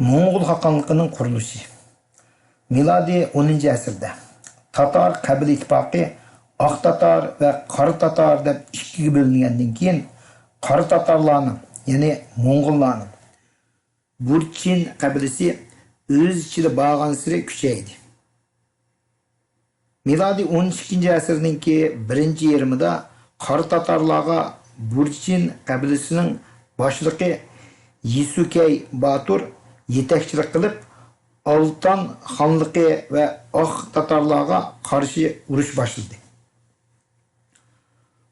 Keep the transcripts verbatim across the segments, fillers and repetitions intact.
موڭغۇل خاقانلىقىنىڭ قۇرۇلۇشى. مىلادىي ئونىنچى ئەسىردە تاتار قەبىلە ئىتتىپاقى ئاق تاتار ۋە قارا تاتار دەپ ئىككىگە بۆلۈنگەندىن كېيىن، قارا تاتارلارنىڭ، يەنى موڭغۇللارنىڭ بۇرچىن قەبىلىسى ئۆز ئىچىدە بارغانسېرى كۈچەيدى. مىلادىي ئون ئىككىنچى ئەسىرنىڭكى بىرىنچى يېرىمىدا قارا تاتارلارغا بۇرچىن قەبىلىسىنىڭ باشلىقى يېسۇكەي باتۇر يېتەكچىلىك قىلىپ، ئالتان خانلىقى ۋە ئاق تاتارلارغا قارشى ئۇرۇش باشلىدى.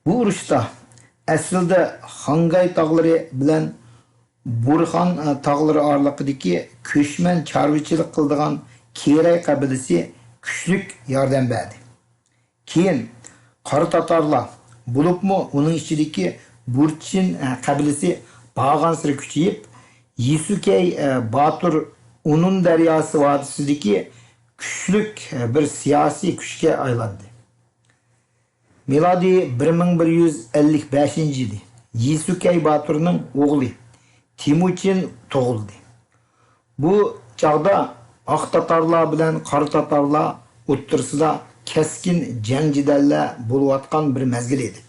بۇ ئۇرۇشتا ئەسلىدە خاڭگاي تاغلىرى بىلەن بۇرخان تاغلىرى ئارىلىقىدىكى كۆچمەن چارۋىچىلىق قىلىدىغان كېرەي قەبىلىسى كۈچلۈك ياردەم بەردى. كېيىن قارا تاتارلار، بولۇپمۇ ئۇنىڭ ئىچىدىكى بۇرچىن قەبىلىسى بارغانسېرى كۈچىيىپ، يېسۇكەي باتۇر ئۇنۇن دەرياسى ۋادىسىدىكى كۈچلۈك بىر سىياسىي كۈچكە ئايلاندى. مىلادىي بىر مىڭ بىر يۈز ئەللىك بەشىنچى يىلى يېسۇكەي باتۇرنىڭ ئوغلى تېمۇچىن تۇغۇلدى. بۇ چاغدا ئاق تاتارلار بىلەن قارا تاتارلار ئوتتۇرىسىدا كەسكىن جەڭ-جېدەللەر بولۇۋاتقان بىر مەزگىل ئىدى.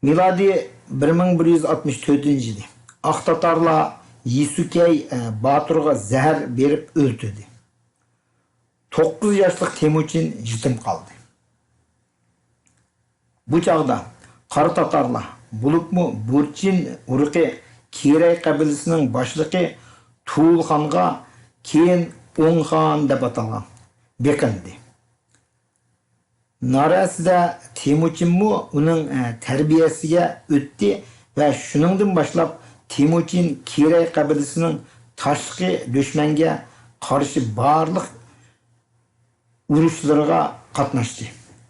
مىلادىي بىر مىڭ بىر يۈز ئاتمىش تۆتىنچى يىلى ئاق تاتارلار يېسۇكەي، ئە، باتۇرغا زەھەر بېرىپ ئۆلتۈردى. توققۇز ياشلىق تېمۇچىن يېتىم قالدى. بۇ چاغدا قارا تاتارلار، بولۇپمۇ بۇرچىن ئۇرۇقى كېرەي قەبىلىسىنىڭ باشلىقى تۇغۇلخانغا، كېيىن ئوڭخان دەپ ئاتالغان، بېقىندى. نارەسىدە تېمۇچىنمۇ ئۇنىڭ، ئە، تەربىيەسىگە ئۆتتى ۋە شۇنىڭدىن باشلاپ تېمۇچىن كېرەي قەبىلىسىنىڭ تاشقى دۈشمەنگە قارشى بارلىق ئۇرۇشلىرىغا قاتناشتى.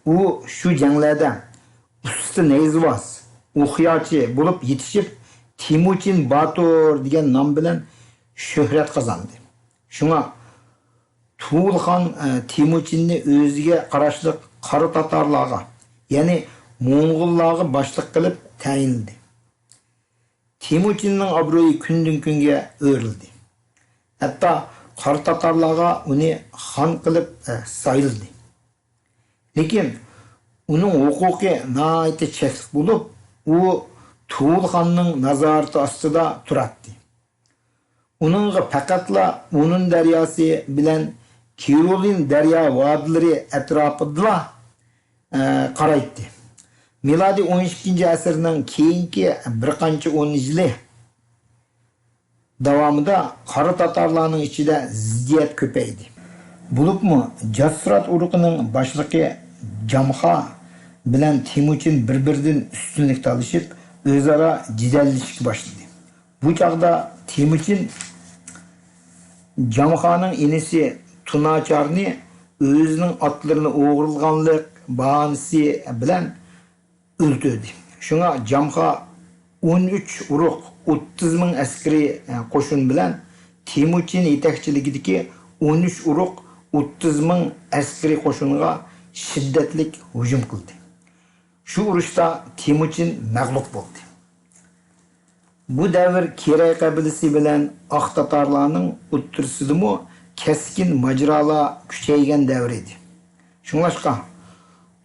ئۇ شۇ جەڭلەردە ئۇستا نەيزىۋاز، ئوقياچى بولۇپ يېتىشىپ، تېمۇچىن باتۇر دېگەن نام بىلەن شۆھرەت قازاندى. شۇڭا تۇغۇلخان، ئە، تېمۇچىننى ئۆزىگە قاراشلىق قارا تاتارلارغا، يەنى موڭغۇللارغا باشلىق قىلىپ تەيىنلىدى. تېمۇچىننىڭ ئابرۇيى كۈندىن-كۈنگە ئۆرلىدى. ھەتتا قارا تاتارلارغا ئۇنى خان قىلىپ، ئە، سايلىدى. لېكىن ئۇنىڭ ھوقۇقى ناھايىتى چەكلىك بولۇپ، ئۇ تۇغۇلخاننىڭ نازارىتى ئاستىدا تۇراتتى. ئۇنىڭغا پەقەتلا ئۇنۇن دەرياسى بىلەن كىرۇلىن دەريا ۋادىلىرى ئەتراپىدىلا، ئە، قارايتتى. مىلادىي ئون ئىككىنچى ئەسىرنىڭ كېيىنكى بىر قانچە ئون يىلى داۋامىدا قارا تاتارلارنىڭ ئىچىدە زىددىيەت كۆپەيدى. بولۇپمۇ جاسرات ئۇرۇقىنىڭ باشلىقى جامخا بىلەن تېمۇچىن بىر-بىرىدىن ئۈستۈنلۈك تالىشىپ، ئۆزئارا جېدەللىشىشكە باشلىدى. بۇ چاغدا تېمۇچىن جامخانىڭ ئىنىسى تۇناچارنى ئۆزىنىڭ ئاتلىرىنى ئوغرىلىغانلىق باھانىسى بىلەن ئۆلتۈردى. شۇڭا جامخا ئون ئۈچ ئۇرۇق، ئوتتۇز مىڭ ئەسكىرىي، ئە، قوشۇن بىلەن تېمۇچىن يېتەكچىلىكىدىكى ئون ئۈچ ئۇرۇق، ئوتتۇز مىڭ ئەسكىرىي قوشۇنغا شىددەتلىك ھۇجۇم قىلدى. شۇ ئۇرۇشتا تېمۇچىن مەغلۇپ بولدى. بۇ دەۋر كېرەي قەبىلىسى بىلەن ئاق تاتارلارنىڭ ئوتتۇرىسىدىمۇ كەسكىن ماجىرالار كۈچەيگەن دەۋر ئىدى. شۇڭلاشقا،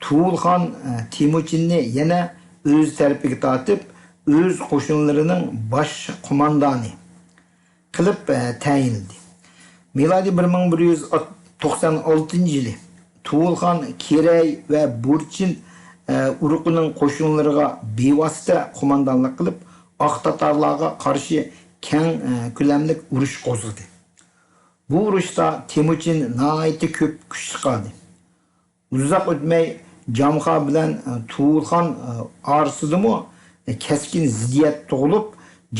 تۇغۇلخان، ئە، تېمۇچىننى يەنە ئۆز تەرىپىگە تارتىپ، ئۆز قوشۇنلىرىنىڭ باش قوماندانى قىلىپ، ئە، تەيىنلىدى. مىلادىي بىر مىڭ بىر يۈز توقسان ئالتىنچى يىلى تۇغۇلخان كېرەي ۋە بۇرچىن، ئە، ئۇرۇقىنىڭ قوشۇنلىرىغا بىۋاسىتە قوماندانلىق قىلىپ، ئاق تاتارلارغا قارشى كەڭ، ئە، كۆلەملىك ئۇرۇش قوزغىدى. بۇ ئۇرۇشتا تېمۇچىن ناھايىتى كۆپ كۈچ چىقاردى. ئۇزاق ئۆتمەي جامخا بىلەن، ئە، تۇغۇلخان، ئە، ئارىسىدىمۇ، ئە، كەسكىن زىددىيەت تۇغۇلۇپ،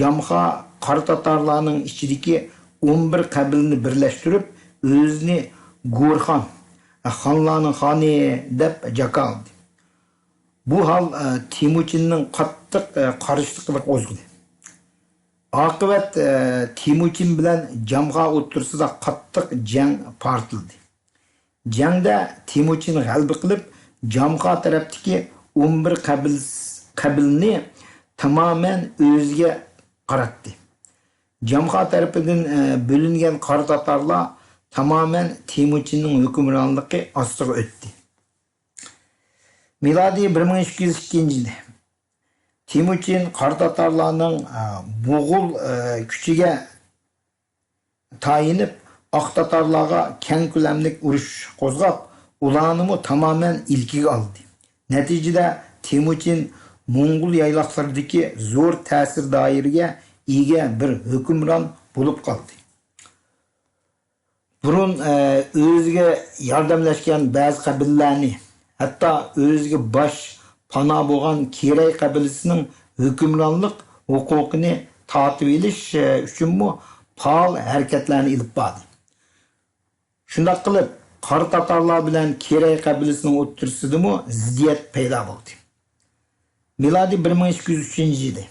جامخا قارا تاتارلارنىڭ ئىچىدىكى ئون بىر قەبىلىنى بىرلەشتۈرۈپ، ئۆزىنى گورخان، ئە، خانلارنىڭ خانى دەپ جاكارلىدى. بۇ ھال، ئە، تېمۇچىننىڭ قاتتىق، ئە، قارشىلىقىنى قوزغىدى. ئاقىۋەت، ئە، تېمۇچىن بىلەن جامخا ئوتتۇرىسىدا قاتتىق جەڭ پارتلىدى. جەڭدە تېمۇچىن غەلىبە قىلىپ، جامخا تەرەپتىكى ئون بىر قەبىلىس-، قەبىلىنى تامامەن ئۆزىگە قاراتتى. جامخا تەرىپىدىن، ئە، بۆلۈنگەن قارا تاتارلار تامامەن تېمۇچىننىڭ ھۆكۈمرانلىقى ئاستىغا ئۆتتى. مىلادىي بىر مىڭ ئىككى يۈز ئىككىنچى يىلى تېمۇچىن قارا تاتارلارنىڭ، ئە، موغۇل، ئە، كۈچىگە تايىنىپ، ئاق تاتارلارغا كەڭ كۆلەملىك ئۇرۇش قوزغاپ، ئۇلارنىمۇ تامامەن ئىلكىگە ئالدى. نەتىجىدە، تېمۇچىن موڭغۇل يايلاقلىرىدىكى زور تەسىر دائىرىگە ئىگە بىر ھۆكۈمران بولۇپ قالدى. بۇرۇن، ئە، ئۆزىگە ياردەملەشكەن بەزى قەبىلىلەرنى، ھەتتا ئۆزىگە باش پانا بولغان كىرەي قەبىلىسىنىڭ ھۆكۈمرانلىق ھوقۇقىنى تارتىۋېلىش، ئە، ئۈچۈنمۇ پائال ھەرىكەتلەرنى ئېلىپ باردى. شۇنداق قىلىپ، قارا تاتارلار بىلەن كىرەي قەبىلىسىنىڭ ئوتتۇرىسىدىمۇ زىددىيەت پەيدا بولدى. مىلادىي بىر مىڭ ئىككى يۈز ئۈچىنچى يىلى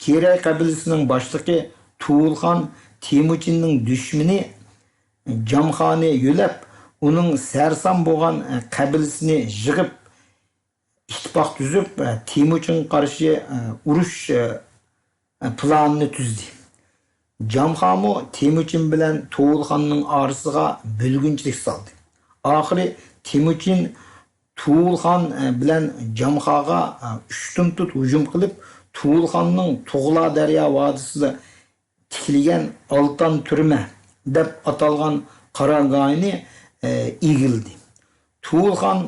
كىرەي قەبىلىسىنىڭ باشلىقى تۇغۇلخان تېمۇچىننىڭ دۈشمىنى جامخانى يۆلەپ، ئۇنىڭ سەرسان بولغان قەبىلىسىنى يىغىپ، ئىتتىپاق تۈزۈپ، تېمۇچىنغا قارشى ئۇرۇش پىلانىنى تۈزدى. جامخامۇ تېمۇچىن بىلەن تۇغۇلخاننىڭ ئارىسىغا بۆلگۈنچىلىك سالدى. ئاخىرى تېمۇچىن تۇغۇلخان بىلەن جامخاغا ئۇشتۇمتۇت ھۇجۇم قىلىپ، تۇغۇلخاننىڭ تۇغلا دەريا ۋادىسىدا تىكلىگەن ئالتان تۈرمە دەپ ئاتالغان قارارگاھىنى ئىگىلىدى. تۇغۇلخان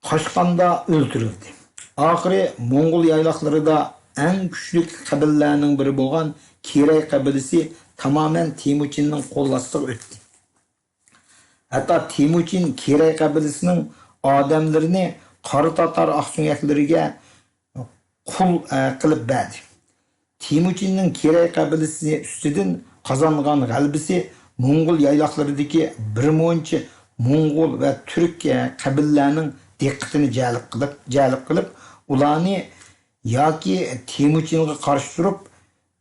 قاچقاندا ئۆلتۈرۈلدى. ئاخىرى موڭغۇل يايلاقلىرىدا ئەڭ كۈچلۈك قەبىلىلەرنىڭ بىرى بولغان كىرەي قەبىلىسى تامامەن تېمۇچىننىڭ قول ئاستىغا ئۆتتى. ھەتتا تېمۇچىن كىرەي قەبىلىسىنىڭ ئادەملىرىنى قارا تاتار ئاقسۆڭەكلىرىگە قۇل، ئە، قىلىپ بەردى. تېمۇچىننىڭ كىرەي قەبىلىسى ئۈستىدىن قازانغان غەلىبىسى موڭغۇل يايلاقلىرىدىكى بىر مۇنچە موڭغۇل ۋە تۈرك، ئە، قەبىلىلەرنىڭ دىققىتىنى جەلپ قىلىپ، جەلپ قىلىپ، ئۇلارنى ياكى تېمۇچىنغا قارشى تۇرۇپ،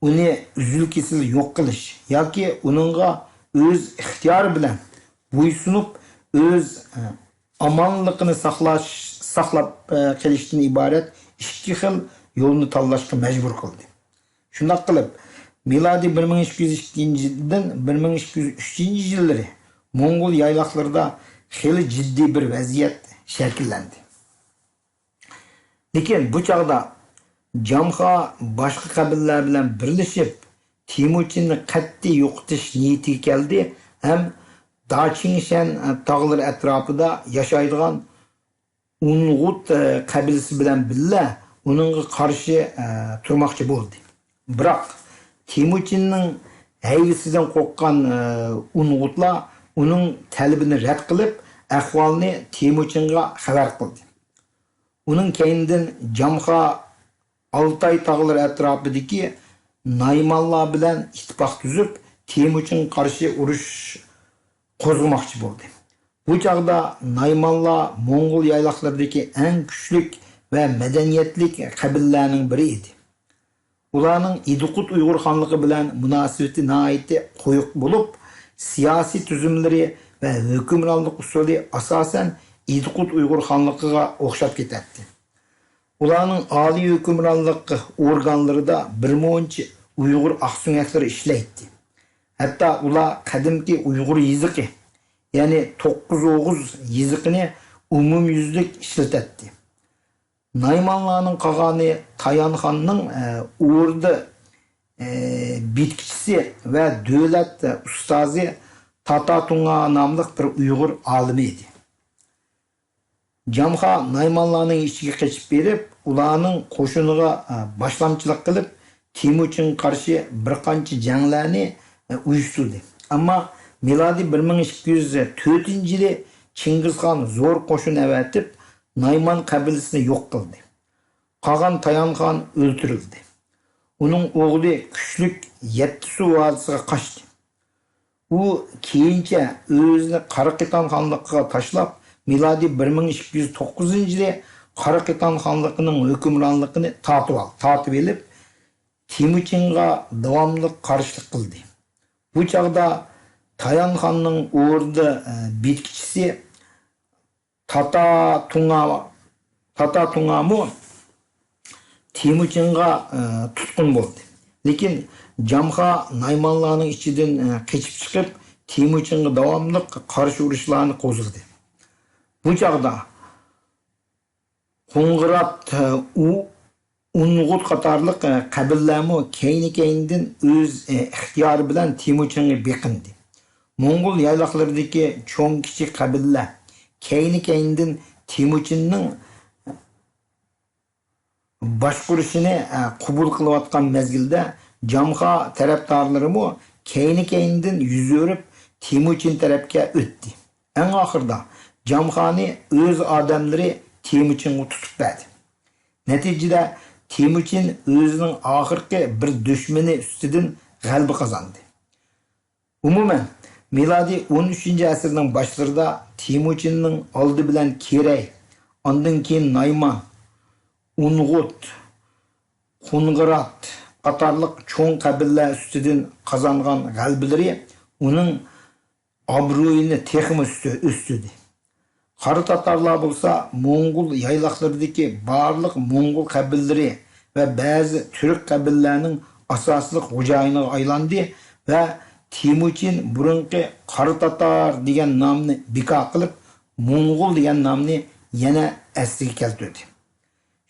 ئۇنى ئۈزۈل-كېسىل يوق قىلىش ياكى ئۇنىڭغا ئۆز ئىختىيارى بىلەن بويسۇنۇپ، ئۆز، ئە، ئامانلىقىنى ساقلاش، ساقلاپ، ئە، قېلىشتىن ئىبارەت ئىككى خىل يولنى تاللاشقا مەجبۇر قىلدى. شۇنداق قىلىپ، مىلادىي بىر مىڭ ئىككى يۈز ئىككىنچى يىلدىن بىر مىڭ ئىككى يۈز ئۈچىنچى يىللىرى موڭغۇل يايلاقلىرىدا خېلى جىددىي بىر ۋەزىيەت شەكىللەندى. لېكىن بۇ چاغدا جامخا باشقا قەبىلىلەر بىلەن بىرلىشىپ، تېمۇچىننى قەتئىي يوقىتىش نىيىتىگە كەلدى ھەم داچىڭشەن تاغلىرى ئەتراپىدا ياشايدىغان ئۇنغۇت، ئە، قەبىلىسى بىلەن بىللە ئۇنىڭغا قارشى، ئە، تۇرماقچى بولدى. بىراق، تېمۇچىننىڭ ھەيۋىسىدىن قورققان، ئە، ئۇنغۇتلار ئۇنىڭ تەلىپىنى رەت قىلىپ، ئەھۋالنى تېمۇچىنغا خەۋەر قىلدى. ئۇنىڭ كەينىدىن جامخا ئالتاي تاغلىرى ئەتراپىدىكى نايمانلار بىلەن ئىتتىپاق تۈزۈپ، تېمۇچىنغا قارشى ئۇرۇش قوزغىماقچى بولدى. بۇ چاغدا نايمانلار موڭغۇل يايلاقلىرىدىكى ئەڭ كۈچلۈك ۋە مەدەنىيەتلىك قەبىلىلەرنىڭ بىرى ئىدى. ئۇلارنىڭ ئىدىقۇت ئۇيغۇر خانلىقى بىلەن مۇناسىۋىتى ناھايىتى قويۇق بولۇپ، سىياسىي تۈزۈملىرى ۋە ھۆكۈمرانلىق ئۇسۇلى ئاساسەن ئىدىقۇت ئۇيغۇر خانلىقىغا ئوخشاپ كېتەتتى. ئۇلارنىڭ ئالىي ھۆكۈمرانلىق ئورگانلىرىدا بىر مۇنچە ئۇيغۇر ئاقسۆڭەكلىرى ئىشلەيتتى. ھەتتا ئۇلار قەدىمكى ئۇيغۇر يېزىقى، يەنى توققۇز ئوغۇز يېزىقىنى ئومۇميۈزلۈك ئىشلىتەتتى. نايمانلارنىڭ قاغانى تايانخاننىڭ، ئە، ئوردا، ئە، بېكىتكۈچىسى ۋە دۆلەت ئۇستازى تاتا تۇڭا ناملىق بىر ئۇيغۇر ئالىمى ئىدى. جامخا نايمانلارنىڭ ئىچىگە قېچىپ بېرىپ، ئۇلارنىڭ قوشۇنىغا، ئە، باشلامچىلىق قىلىپ، تېمۇچىنغا قارشى بىر قانچە جەڭلەرنى، ئە، ئۇيۇشتۇردى. ئەمما مىلادىي بىر مىڭ ئىككى يۈز تۆتىنچى يىلى چىڭگىزخان زور قوشۇن ئەۋەتىپ، نايمان قەبىلىسىنى يوق قىلدى. قاغان تايانخان ئۆلتۈرۈلدى. ئۇنىڭ ئوغلى كۈچلۈك يەتتىسۇ ۋادىسىغا قاچتى. ئۇ كېيىنچە ئۆزىنى قاراقېتان خانلىقىغا تاشلاپ، مىلادىي بىر مىڭ ئىككى يۈز توققۇزىنچى يىلى قاراقېتان خانلىقىنىڭ ھۆكۈمرانلىقىنى تارتىۋال-، تارتىۋېلىپ، تېمۇچىنغا داۋاملىق قارشىلىق قىلدى. بۇ چاغدا تايانخاننىڭ ئوردا، ئە، بېكىتكۈچىسى تاتا تۇڭا، تاتا تۇڭامۇ تېمۇچىنغا، ئە، تۇتقۇن بولدى. لېكىن جامخا نايمانلارنىڭ ئىچىدىن، ئە، قېچىپ چىقىپ، تېمۇچىنغا داۋاملىق قارشى ئۇرۇشلارنى قوزغىدى. بۇ چاغدا قوڭغۇرات، ئۇ-، ئۇنغۇت قاتارلىق، ئە، قەبىلىلەرمۇ كەينى-كەينىدىن ئۆز، ئە، ئىختىيارى بىلەن تېمۇچىنغا بېقىندى. موڭغۇل يايلاقلىرىدىكى چوڭ-كىچىك قەبىلىلەر كەينى-كەينىدىن تېمۇچىننىڭ باشقۇرۇشىنى، ئە، قوبۇل قىلىۋاتقان مەزگىلدە، جامخا تەرەپدارلىرىمۇ كەينى-كەينىدىن يۈز ئۆرۈپ، تېمۇچىن تەرەپكە ئۆتتى. ئەڭ ئاخىرىدا جامخانى ئۆز ئادەملىرى تېمۇچىنغا تۇتۇپ بەردى. نەتىجىدە، تېمۇچىن ئۆزىنىڭ ئاخىرقى بىر دۈشمىنى ئۈستىدىن غەلىبە قازاندى. ئومۇمەن، مىلادىي ئون ئۈچىنچى ئەسىرنىڭ باشلىرىدا تېمۇچىننىڭ ئالدى بىلەن كېرەي، ئاندىن كېيىن نايمان، ئۇنغۇت، قۇنغىرات قاتارلىق چوڭ قەبىلىلەر ئۈستىدىن قازانغان غەلىبىلىرى ئۇنىڭ ئابرۇيىنى تېخىمۇ ئۆستۈ-، ئۆستۈردى. قارا تاتارلار بولسا موڭغۇل يايلاقلىرىدىكى بارلىق موڭغۇل قەبىلىلىرى ۋە بەزى تۈرك قەبىلىلەرنىڭ ئاساسلىق خوجايىنىغا ئايلاندى ۋە تېمۇچىن بۇرۇنقى قارا تاتار دېگەن نامنى بىكار قىلىپ، موڭغۇل دېگەن نامنى يەنە ئەسلىگە كەلتۈردى.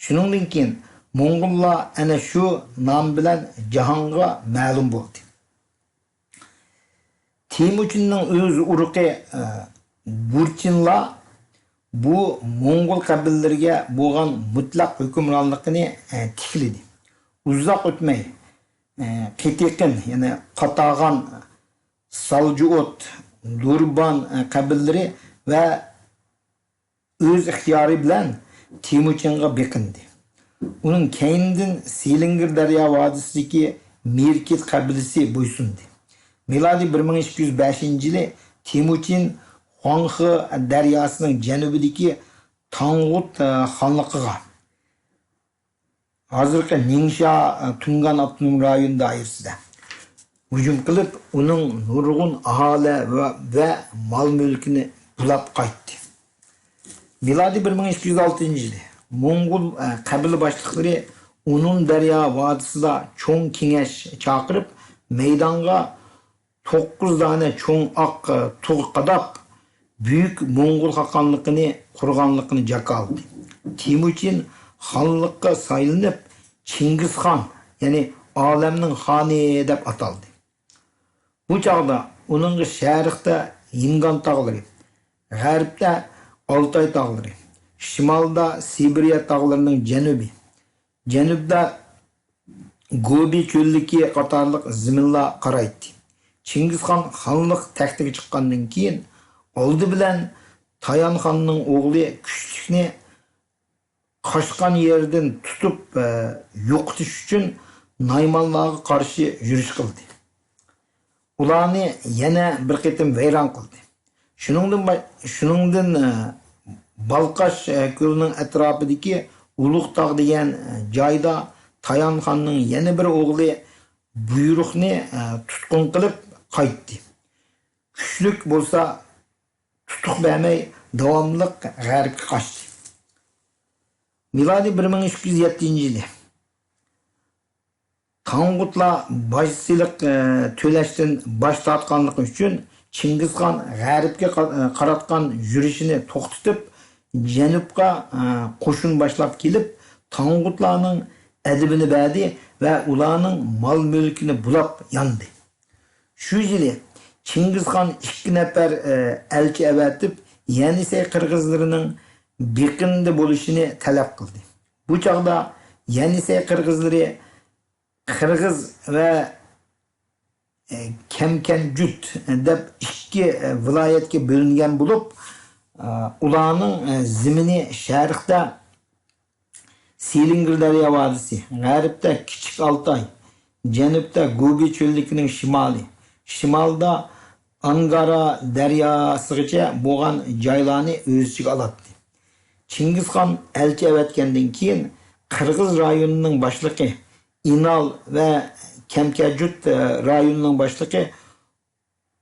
شۇنىڭدىن كېيىن موڭغۇللار ئەنە شۇ نام بىلەن جاھانغا مەلۇم بولدى. تېمۇچىننىڭ ئۆز ئۇرۇقى، ئە، گۇرچىنلار بۇ موڭغۇل قەبىلىلىرىگە بولغان مۇتلەق ھۆكۈمرانلىقىنى، ئە، تىكلىدى. ئۇزاق ئۆتمەي، ئە، قېتىقىن، يەنى قاتاغان، سالجۇئۇت، دۇربان، ئە، قەبىلىلىرى ۋە ئۆز ئىختىيارى بىلەن تېمۇچىنغا بېقىندى. ئۇنىڭ كەينىدىن سىلىنگىر دەريا ۋادىسىدىكى مىركىت قەبىلىسى بويسۇندى. مىلادىي بىر مىڭ ئىككى يۈز بەشىنچى يىلى تېمۇچىن خۇاڭخې دەرياسىنىڭ جەنۇبىدىكى تاڭغۇت، ئە، خانلىقىغا، ھازىرقى نىڭشيا، ئە، تۇڭگان ئاپتونوم رايون دائىرىسىدە ھۇجۇم قىلىپ، ئۇنىڭ نۇرغۇن ئاھالە ۋە، ۋە مال-مۈلكىنى بۇلاپ قايتتى. مىلادىي بىر مىڭ ئىككى يۈز ئالتىنچى يىلى موڭغۇل، ئە، قەبىلە باشلىقلىرى ئۇنۇن دەريا ۋادىسىدا چوڭ كېڭەش چاقىرىپ، مەيدانغا توققۇز دانە چوڭ ئاق، ئە، تۇغ قاداپ، بۈيۈك موڭغۇل خاقانلىقىنى قۇرغانلىقىنى جاكارلىدى. تېمۇچىن خانلىققا سايلىنىپ، چىڭگىزخان، يەنى ئالەمنىڭ خانى دەپ ئاتالدى. بۇ چاغدا ئۇنىڭغا شەرقتە ھىنگان تاغلىرى، غەربتە ئالتاي تاغلىرى، شىمالدا سىبىرىيە تاغلىرىنىڭ جەنۇبى، جەنۇبتا گوبى چۆللۈكى قاتارلىق زېمىنلار قارايتتى. چىڭگىزخان خانلىق تەختىگە چىققاندىن كېيىن، ئالدى بىلەن تايان خاننىڭ ئوغلى كۈچلۈكنى قاچقان يېرىدىن تۇتۇپ، ئە، يوقىتىش ئۈچۈن نايمانلارغا قارشى يۈرۈش قىلدى. ئۇلارنى يەنە بىر قېتىم ۋەيران قىلدى. شۇنىڭدىن با-، شۇنىڭدىن، ئە، بالقاش، ئە، كۆلىنىڭ ئەتراپىدىكى ئۇلۇغ تاغ دېگەن، ئە، جايدا تايان خاننىڭ يەنە بىر ئوغلى بۇيرۇقنى، ئە، تۇتقۇن قىلىپ قايتتى. كۈچلۈك بولسا تۇتۇق بەرمەي داۋاملىق غەربكە قاچتى. مىلادىي بىر مىڭ ئىككى يۈز يەتتىنچى يىلى تاڭغۇتلار باج سېلىق، ئە، تۆلەشتىن باش تارتقانلىقى ئۈچۈن چىڭگىزخان غەربكە قا-، ئە، قاراتقان يۈرۈشىنى توختىتىپ، جەنۇبقا، ئە، قوشۇن باشلاپ كېلىپ، تاڭغۇتلارنىڭ ئەدىپىنى بەردى ۋە ئۇلارنىڭ مال-مۈلكىنى بۇلاپ ياندى. شۇ يىلى چىڭگىزخان ئىككى نەپەر، ئە، ئەلچى ئەۋەتىپ، يەنىسەي قىرغىزلىرىنىڭ بېقىندە بولۇشىنى تەلەپ قىلدى. بۇ چاغدا يەنىسەي قىرغىزلىرى قىرغىز ۋە، ئە، كەمكەنجۈت دەپ ئىككى، ئە، ۋىلايەتكە بۆلۈنگەن بولۇپ، ئە، ئۇلارنىڭ، ئە، زېمىنى شەرقتە سىلىنگىر دەريا ۋادىسى، غەربتە كىچىك ئالتاي، جەنۇبتا گوبى چۆللۈكىنىڭ شىمالى، شىمالدا ئانگارا دەرياسىغىچە بولغان جايلارنى ئۆز ئىچىگە ئالاتتى. چىڭگىزخان ئەلچى ئەۋەتكەندىن كېيىن، قىرغىز رايونىنىڭ باشلىقى ئىنال ۋە كەمكەجۈت، ئە، رايونىنىڭ باشلىقى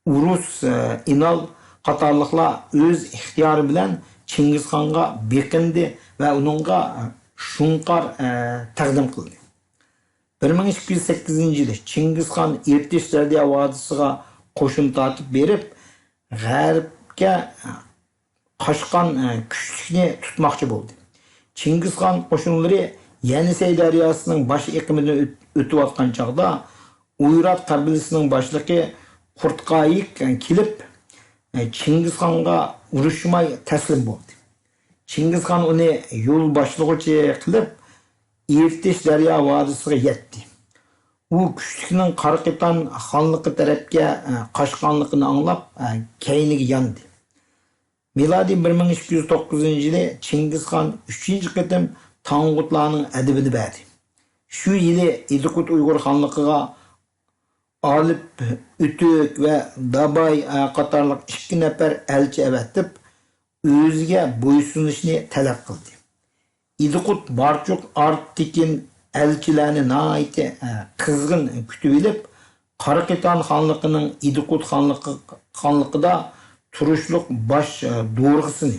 ئۇرۇس، ئە، ئىنال قاتارلىقلار ئۆز ئىختىيارى بىلەن چىڭگىزخانغا بېقىندى ۋە ئۇنىڭغا شۇڭقار، ئە، تەقدىم قىلدى. بىر مىڭ ئىككى يۈز سەككىزىنچى يىلى چىڭگىزخان ئىرتىش دەريا ۋادىسىغا قوشۇن تارتىپ بېرىپ، غەربكە قاچقان، ئە، كۈچلۈكنى تۇتماقچى بولدى. چىڭگىزخان قوشۇنلىرى يەنىسەي دەرياسىنىڭ باش ئېقىمىدىن ئۆت-، ئۆتۈۋاتقان چاغدا، ئۇيرات قەبىلىسىنىڭ باشلىقى قۇرتقايىك كېلىپ، ئە، چىڭگىزخانغا ئۇرۇشماي تەسلىم بولدى. چىڭگىزخان ئۇنى يول باشلىغۇچى قىلىپ، ئىرتىش دەريا ۋادىسىغا يەتتى. ئۇ كۈچلۈكنىڭ قاراقىتان خانلىقى تەرەپكە، ئە، قاچقانلىقىنى ئاڭلاپ، ئە، كەينىگە ياندى. مىلادىي بىر مىڭ ئىككى يۈز توققۇزىنچى يىلى چىڭگىزخان ئۈچىنچى قېتىم تاڭغۇتلارنىڭ ئەدىپىنى بەردى. شۇ يىلى ئىدىقۇت ئۇيغۇر خانلىقىغا ئالىپ ئۆتۈك ۋە داباي، ئە، قاتارلىق ئىككى نەپەر ئەلچى ئەۋەتىپ، ئۆزىگە بويسۇنۇشنى تەلەپ قىلدى. ئىدىقۇت بارچۇق ئارتىكىن ئەلچىلەرنى ناھايىتى، ئە، قىزغىن كۈتۈۋېلىپ، قاراقىتان خانلىقىنىڭ ئىدىقۇت خانلىقى، خانلىقىدا تۇرۇشلۇق باش، ئە، دورغىسىنى،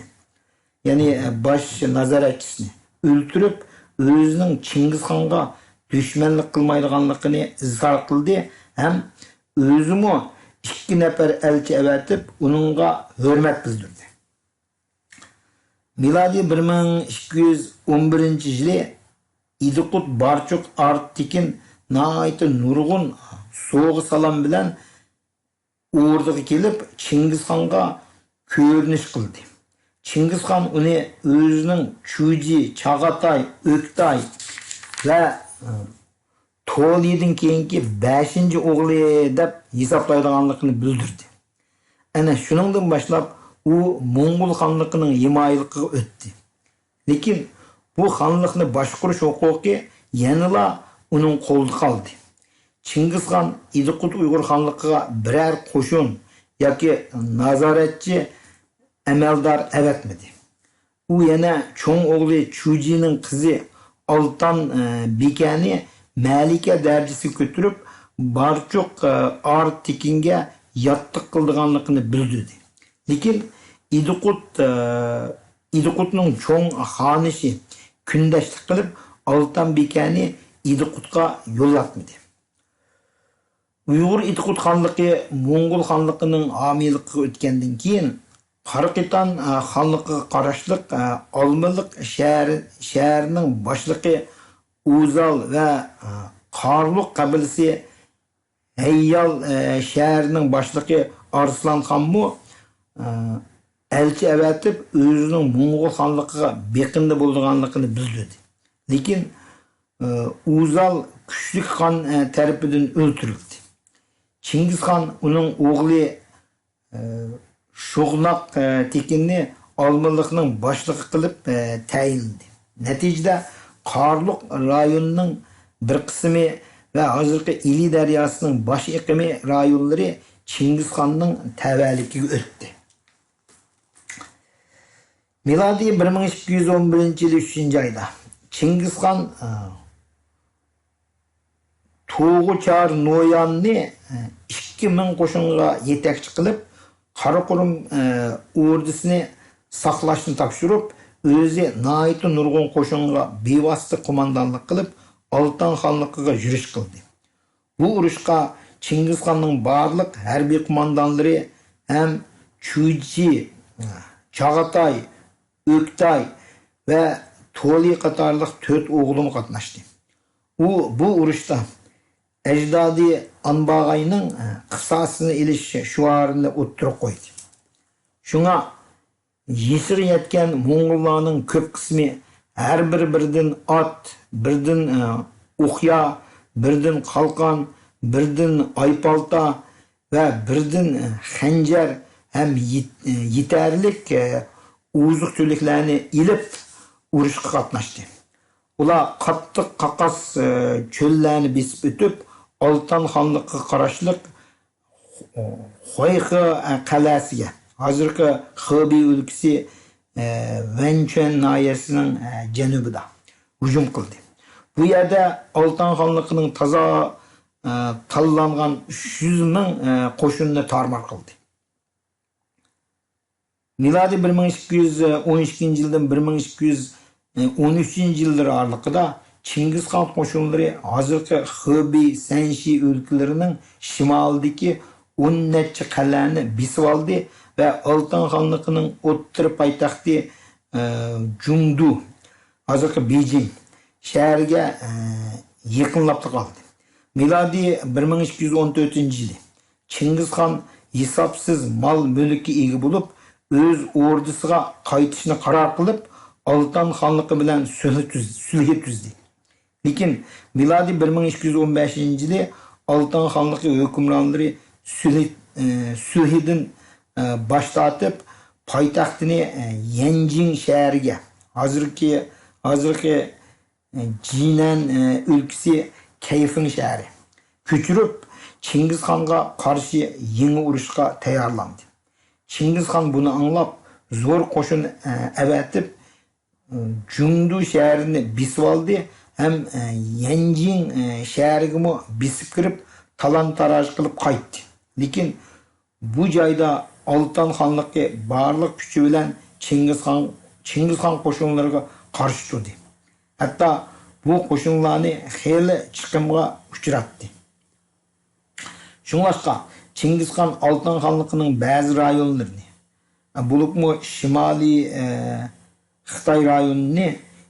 يەنى، ئە، باش نازارەتچىسىنى ئۆلتۈرۈپ، ئۆزىنىڭ چىڭگىزخانغا دۈشمەنلىك قىلمايدىغانلىقىنى ئىزھار قىلدى ھەم ئۆزىمۇ ئىككى نەپەر ئەلچى ئەۋەتىپ، ئۇنىڭغا ھۆرمەت بىلدۈردى. مىلادىي بىر مىڭ ئىككى يۈز ئون بىرىنچى يىلى ئىدىقۇت بارچۇق ئارتىكىن ناھايىتى نۇرغۇن سوۋغا سالام بىلەن ئوردىغا كېلىپ، چىڭگىزخانغا كۆرۈنۈش قىلدى. چىڭگىزخان ئۇنى ئۆزىنىڭ چۈجى، چاغاتاي، ئۆكتاي ۋە، ئى، تولىدىن كېيىنكى بەشىنچى ئوغلى دەپ ھېسابلايدىغانلىقىنى بىلدۈردى. ئەنە شۇنىڭدىن باشلاپ ئۇ موڭغۇل خانلىقىنىڭ ھىمايىلىقىغا ئۆتتى. لېكىن بۇ خانلىقنى باشقۇرۇش ھوقۇقى يەنىلا ئۇنىڭ قولىدا قالدى. چىڭگىزخان ئىدىقۇت ئۇيغۇر خانلىقىغا بىرەر قوشۇن ياكى نازارەتچى ئەمەلدار ئەۋەتمىدى. ئۇ يەنە چوڭ ئوغلى چۈجىنىڭ قىزى ئالتان، ئە، بىكەنى مەلىكە دەرىجىسىگە كۆتۈرۈپ، بارچۇق، ئە، ئارتېكىنگە ياتلىق قىلىدىغانلىقىنى بىلدۈردى. لېكىن ئىدىقۇت، ئە، ئىدىقۇتنىڭ چوڭ خانىشى كۈندەشلىك قىلىپ، ئالتان بىكەنى ئىدىقۇتقا يولاتمىدى. ئۇيغۇر ئىدىقۇت خانلىقى موڭغۇل خانلىقىنىڭ ھامىيلىقىغا ئۆتكەندىن كېيىن، قاراقىتان، ئە، خانلىقىغا قاراشلىق، ئە، ئالمىلىق شەھەر، شەھەرنىڭ باشلىقى ئۇزال ۋە، ئە، قارلۇق قەبىلىسى ھەييال، ئە، شەھەرنىڭ باشلىقى ئارسلان خانمۇ، ئە، ئەلچى ئەۋەتىپ، ئۆزىنىڭ موڭغۇل خانلىقىغا بېقىندى بولىدىغانلىقىنى بىلدۈردى. لېكىن، ئە، ئۇزال كۈچلۈك خان، ئە، تەرىپىدىن ئۆلتۈرۈلدى. چىڭگىزخان ئۇنىڭ ئوغلى، ئە، شوغناق، ئە، تېكىننى ئالمىلىقنىڭ باشلىقى قىلىپ، ئە، تەيىنلىدى. نەتىجىدە، قارلۇق رايونىنىڭ بىر قىسمى ۋە ھازىرقى ئىلى دەرياسىنىڭ باش ئېقىمى رايونلىرى چىڭگىزخاننىڭ تەۋەلىكىگە ئۆتتى. مىلادىي بىر مىڭ ئىككى يۈز ئون بىرىنچى يىلى ئۈچىنچى ئايدا چىڭگىزخان، ئە، توغۇچار نوياننى، ئە، ئىككى مىڭ قوشۇنغا يېتەكچى قىلىپ، قاراقۇرۇم، ئە، ئوردىسىنى ساقلاشنى تاپشۇرۇپ، ئۆزى ناھايىتى نۇرغۇن قوشۇنغا بىۋاسىتە قوماندانلىق قىلىپ، ئالتان خانلىقىغا يۈرۈش قىلدى. بۇ ئۇرۇشقا چىڭگىزخاننىڭ بارلىق ھەربىي قوماندانلىرى ھەم چۈجى، چاغاتاي، ئۆكتاي ۋە تولى قاتارلىق تۆت ئوغلىمۇ قاتناشتى. ئۇ بۇ ئۇرۇشتا ئەجدادى ئانباغاينىڭ قىساسىنى ئېلىش شوئارىنى ئوتتۇرىغا قويدى. شۇڭا يېشىغا يەتكەن موڭغۇللارنىڭ كۆپ قىسمى ھەر بىرى بىردىن ئات، بىردىن، ئە، ئوقيا، بىردىن قالقان، بىردىن ئايپالتا ۋە بىردىن، ئە، خەنجەر ھەم يېت-، ئە، يېتەرلىك، ئە، ئوزۇق-تۈلۈكلەرنى ئېلىپ ئۇرۇشقا قاتناشتى. ئۇلار قاتتىق قاقاس، ئە، چۆللەرنى بېسىپ ئۆتۈپ، ئالتان خانلىقىغا قاراشلىق خۇيخې قەلئەسىگە، ھازىرقى خېبېي ئۆلكىسى، ئە، ۋەنچۈەن ناھىيەسىنىڭ، ئە، جەنۇبىدا ھۇجۇم قىلدى. بۇ يەردە ئالتان خانلىقىنىڭ تازا، ئە، تاللانغان ئۈچ يۈز مىڭ، ئە، قوشۇنىنى تارمار قىلدى. مىلادىي بىر مىڭ ئىككى يۈز ئون ئىككىنچى يىلدىن بىر مىڭ ئىككى يۈز ئون ئۈچىنچى يىللىرى ئارىلىقىدا چىڭگىزخان قوشۇنلىرى ھازىرقى خېبېي، سەنشى ئۆلكىلىرىنىڭ شىمالىدىكى ئون نەچچە قەلئەنى بېسىۋالدى ۋە ئالتان خانلىقىنىڭ ئوتتۇرا پايتەختى، ئە، جۇڭدۇ، ھازىرقى بېيجىڭ شەھىرىگە، ئە، يېقىنلاپلا قالدى. مىلادىي بىر مىڭ ئىككى يۈز ئون تۆتىنچى يىلى چىڭگىزخان ھېسابسىز مال-مۈلۈككە ئىگە بولۇپ، ئۆز ئوردىسىغا قايتىشنى قارار قىلىپ، ئالتان خانلىقى بىلەن سۈلھى تۈز-، سۈلھى تۈزدى. لېكىن مىلادىي بىر مىڭ ئىككى يۈز ئون بەشىنچى يىلى ئالتان خانلىقى ھۆكۈمرانلىرى سۈلھى، ئى، سۈلھىدىن، ئى، باش تارتىپ، پايتەختىنى، ئى، يەنجىڭ شەھىرىگە، ھازىرقى، ھازىرقى جىنەن، ئە، ئۆلكىسى كەيفىڭ شەھىرى كۆچۈرۈپ، چىڭگىزخانغا قارشى يېڭى ئۇرۇشقا تەييارلاندى. چىڭگىزخان بۇنى ئاڭلاپ، زور قوشۇن، ئە، ئەۋەتىپ، جۇڭدۇ شەھىرىنى بېسىۋالدى ھەم، ئە، يەنجىڭ، ئە، شەھىرىگىمۇ بېسىپ كىرىپ، تالان-تاراج قىلىپ قايتتى. لېكىن بۇ جايدا ئالتان خانلىقى بارلىق كۈچى بىلەن چىڭگىزخان، چىڭگىزخان قوشۇنلىرىغا قارشى تۇردى. ھەتتا بۇ قوشۇنلارنى خېلى چىقىمغا ئۇچراتتى. شۇڭلاشقا، چىڭگىزخان ئالتان خانلىقىنىڭ بەزى رايونلىرىنى، بولۇپمۇ شىمالىي، ئە، خىتاي رايونىنى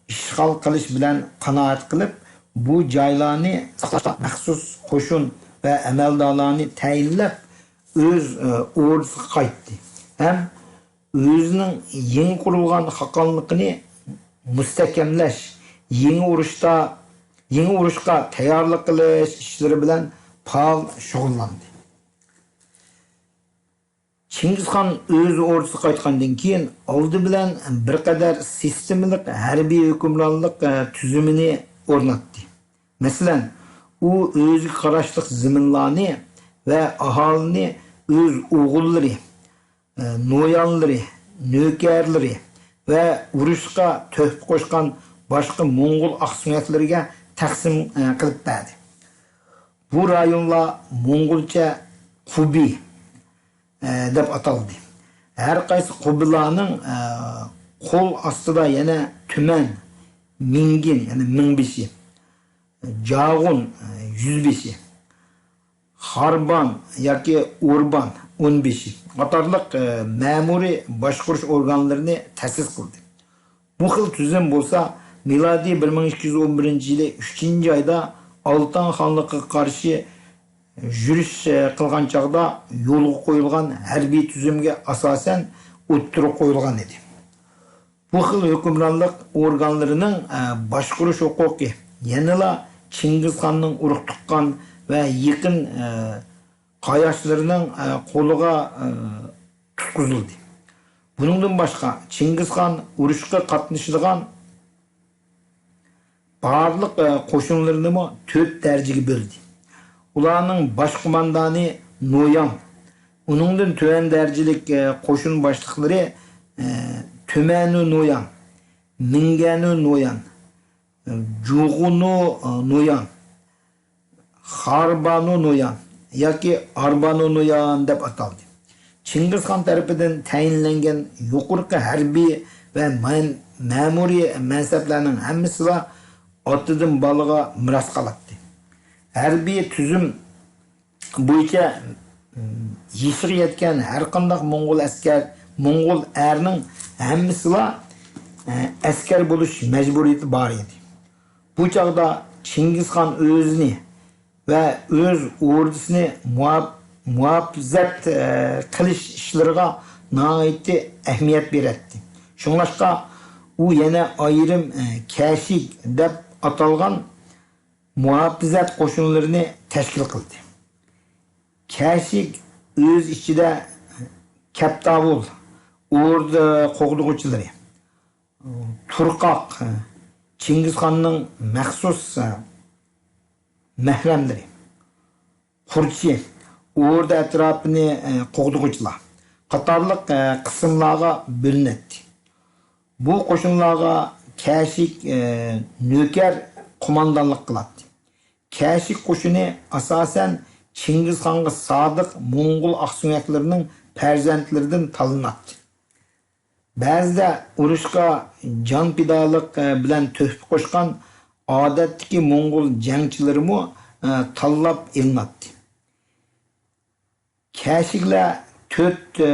ئىشغال قىلىش بىلەن قانائەت قىلىپ، بۇ جايلارنى ساقلاشقا مەخسۇس قوشۇن ۋە ئەمەلدارلارنى تەيىنلەپ، ئۆز، ئە، ئوردىسىغا قايتتى ھەم ئۆزىنىڭ يېڭى قۇرۇلغان خاقانلىقىنى مۇستەھكەملەش، يېڭى ئۇرۇشتا، يېڭى ئۇرۇشقا تەييارلىق قىلىش ئىشلىرى بىلەن پائال شۇغۇللاندى. چىڭگىزخان ئۆز ئوردىسىغا قايتقاندىن كېيىن، ئالدى بىلەن بىر قەدەر سىستېمىلىق ھەربىي ھۆكۈمرانلىق، ئە، تۈزۈمىنى ئورناتتى. مەسىلەن، ئۇ ئۆزىگە قاراشلىق زېمىنلارنى ۋە ئاھالىنى ئۆز ئوغۇللىرى، ئە، نويانلىرى، نۆكەرلىرى ۋە ئۇرۇشقا تۆھپە قوشقان باشقا موڭغۇل ئاقسۆڭەكلىرىگە تەقسىم، ئە، قىلىپ بەردى. بۇ رايونلار موڭغۇلچە قۇبى، ئە، دەپ ئاتالدى. ھەر قايسى قۇبىلارنىڭ، ئە، قول ئاستىدا يەنە تۈمەن، مىڭگىن، يەنى مىڭبېشى، جاغۇن، ئە، يۈزبېشى، خاربان ياكى ئۇربان، ئونبېشى قاتارلىق، ئە، مەمۇرىي باشقۇرۇش ئورگانلىرىنى تەسىس قىلدى. بۇ خىل تۈزۈم بولسا، مىلادىي بىر مىڭ ئىككى يۈز ئون بىرىنچى يىلى ئۈچىنچى ئايدا ئالتان خانلىقىغا قارشى يۈرۈش، ئە، قىلغان چاغدا يولغا قويۇلغان ھەربىي تۈزۈمگە ئاساسەن ئوتتۇرىغا قويۇلغان ئىدى. بۇ خىل ھۆكۈمرانلىق ئورگانلىرىنىڭ، ئە، باشقۇرۇش ھوقۇقى يەنىلا چىڭگىزخاننىڭ ئۇرۇق تۇغقان ۋە يېقىن، ئە، قاياشلىرىنىڭ، ئە، قولىغا، ئە، تۇتقۇزۇلدى. بۇنىڭدىن باشقا، چىڭگىزخان ئۇرۇشقا قاتنىشىدىغان بارلىق، ئە، قوشۇنلىرىنىمۇ تۆت دەرىجىگە بۆلدى. ئۇلارنىڭ باش قوماندانى نويان، ئۇنىڭدىن تۆۋەن دەرىجىلىك، ئە، قوشۇن باشلىقلىرى، ئە، تۆمەنۇ نويان، مىڭگەنۇ نويان، جۇغۇنۇ نويان، خاربانۇ نويان ياكى ئاربانۇ نويان دەپ ئاتالدى. چىڭگىزخان تەرىپىدىن تەيىنلەنگەن يۇقىرىقى ھەربىي ۋە مەن-، مەمۇرىي مەنسەپلەرنىڭ ھەممىسىلا ئاتىدىن بالىغا مىراس قالاتتى. ھەربىي تۈزۈم بويىچە، م، يېشىغا يەتكەن ھەر قانداق موڭغۇل ئەسكەر، موڭغۇل ئەرنىڭ ھەممىسىلا، ئە، ئەسكەر بولۇش مەجبۇرىيىتى بار ئىدى. بۇ چاغدا چىڭگىزخان ئۆزىنى ۋە ئۆز ئوردىسىنى مۇھاپ-، مۇھاپىزەت، ئە، قىلىش ئىشلىرىغا ناھايىتى ئەھمىيەت بېرەتتى. شۇڭلاشقا ئۇ يەنە ئايرىم، ئە، كەشىك دەپ ئاتالغان مۇھاپىزەت قوشۇنلىرىنى تەشكىل قىلدى. كەشىك ئۆز ئىچىدە كەپتاۋۇل، ئوردا قوغدىغۇچىلىرى، تۇرقاق، چىڭگىزخاننىڭ مەخسۇس مەھرەملىرى، قۇرچى، ئوردا ئەتراپىنى قوغدىغۇچىلار قاتارلىق قىسىملارغا بۆلۈنەتتى. بۇ قوشۇنلارغا كەشىك، ئە، نۆكەر قوماندانلىق قىلاتتى. كەشىك قوشۇنى ئاساسەن چىڭگىزخانغا سادىق موڭغۇل ئاقسۆڭەكلىرىنىڭ پەرزەنتلىرىدىن تاللىناتتى. بەزىدە ئۇرۇشقا جان پىدالىق، ئە، بىلەن تۆھپە قوشقان ئادەتتىكى موڭغۇل جەڭچىلىرىمۇ، ئە، تاللاپ ئېلىناتتى. كەشىكلەر تۆت، ئە،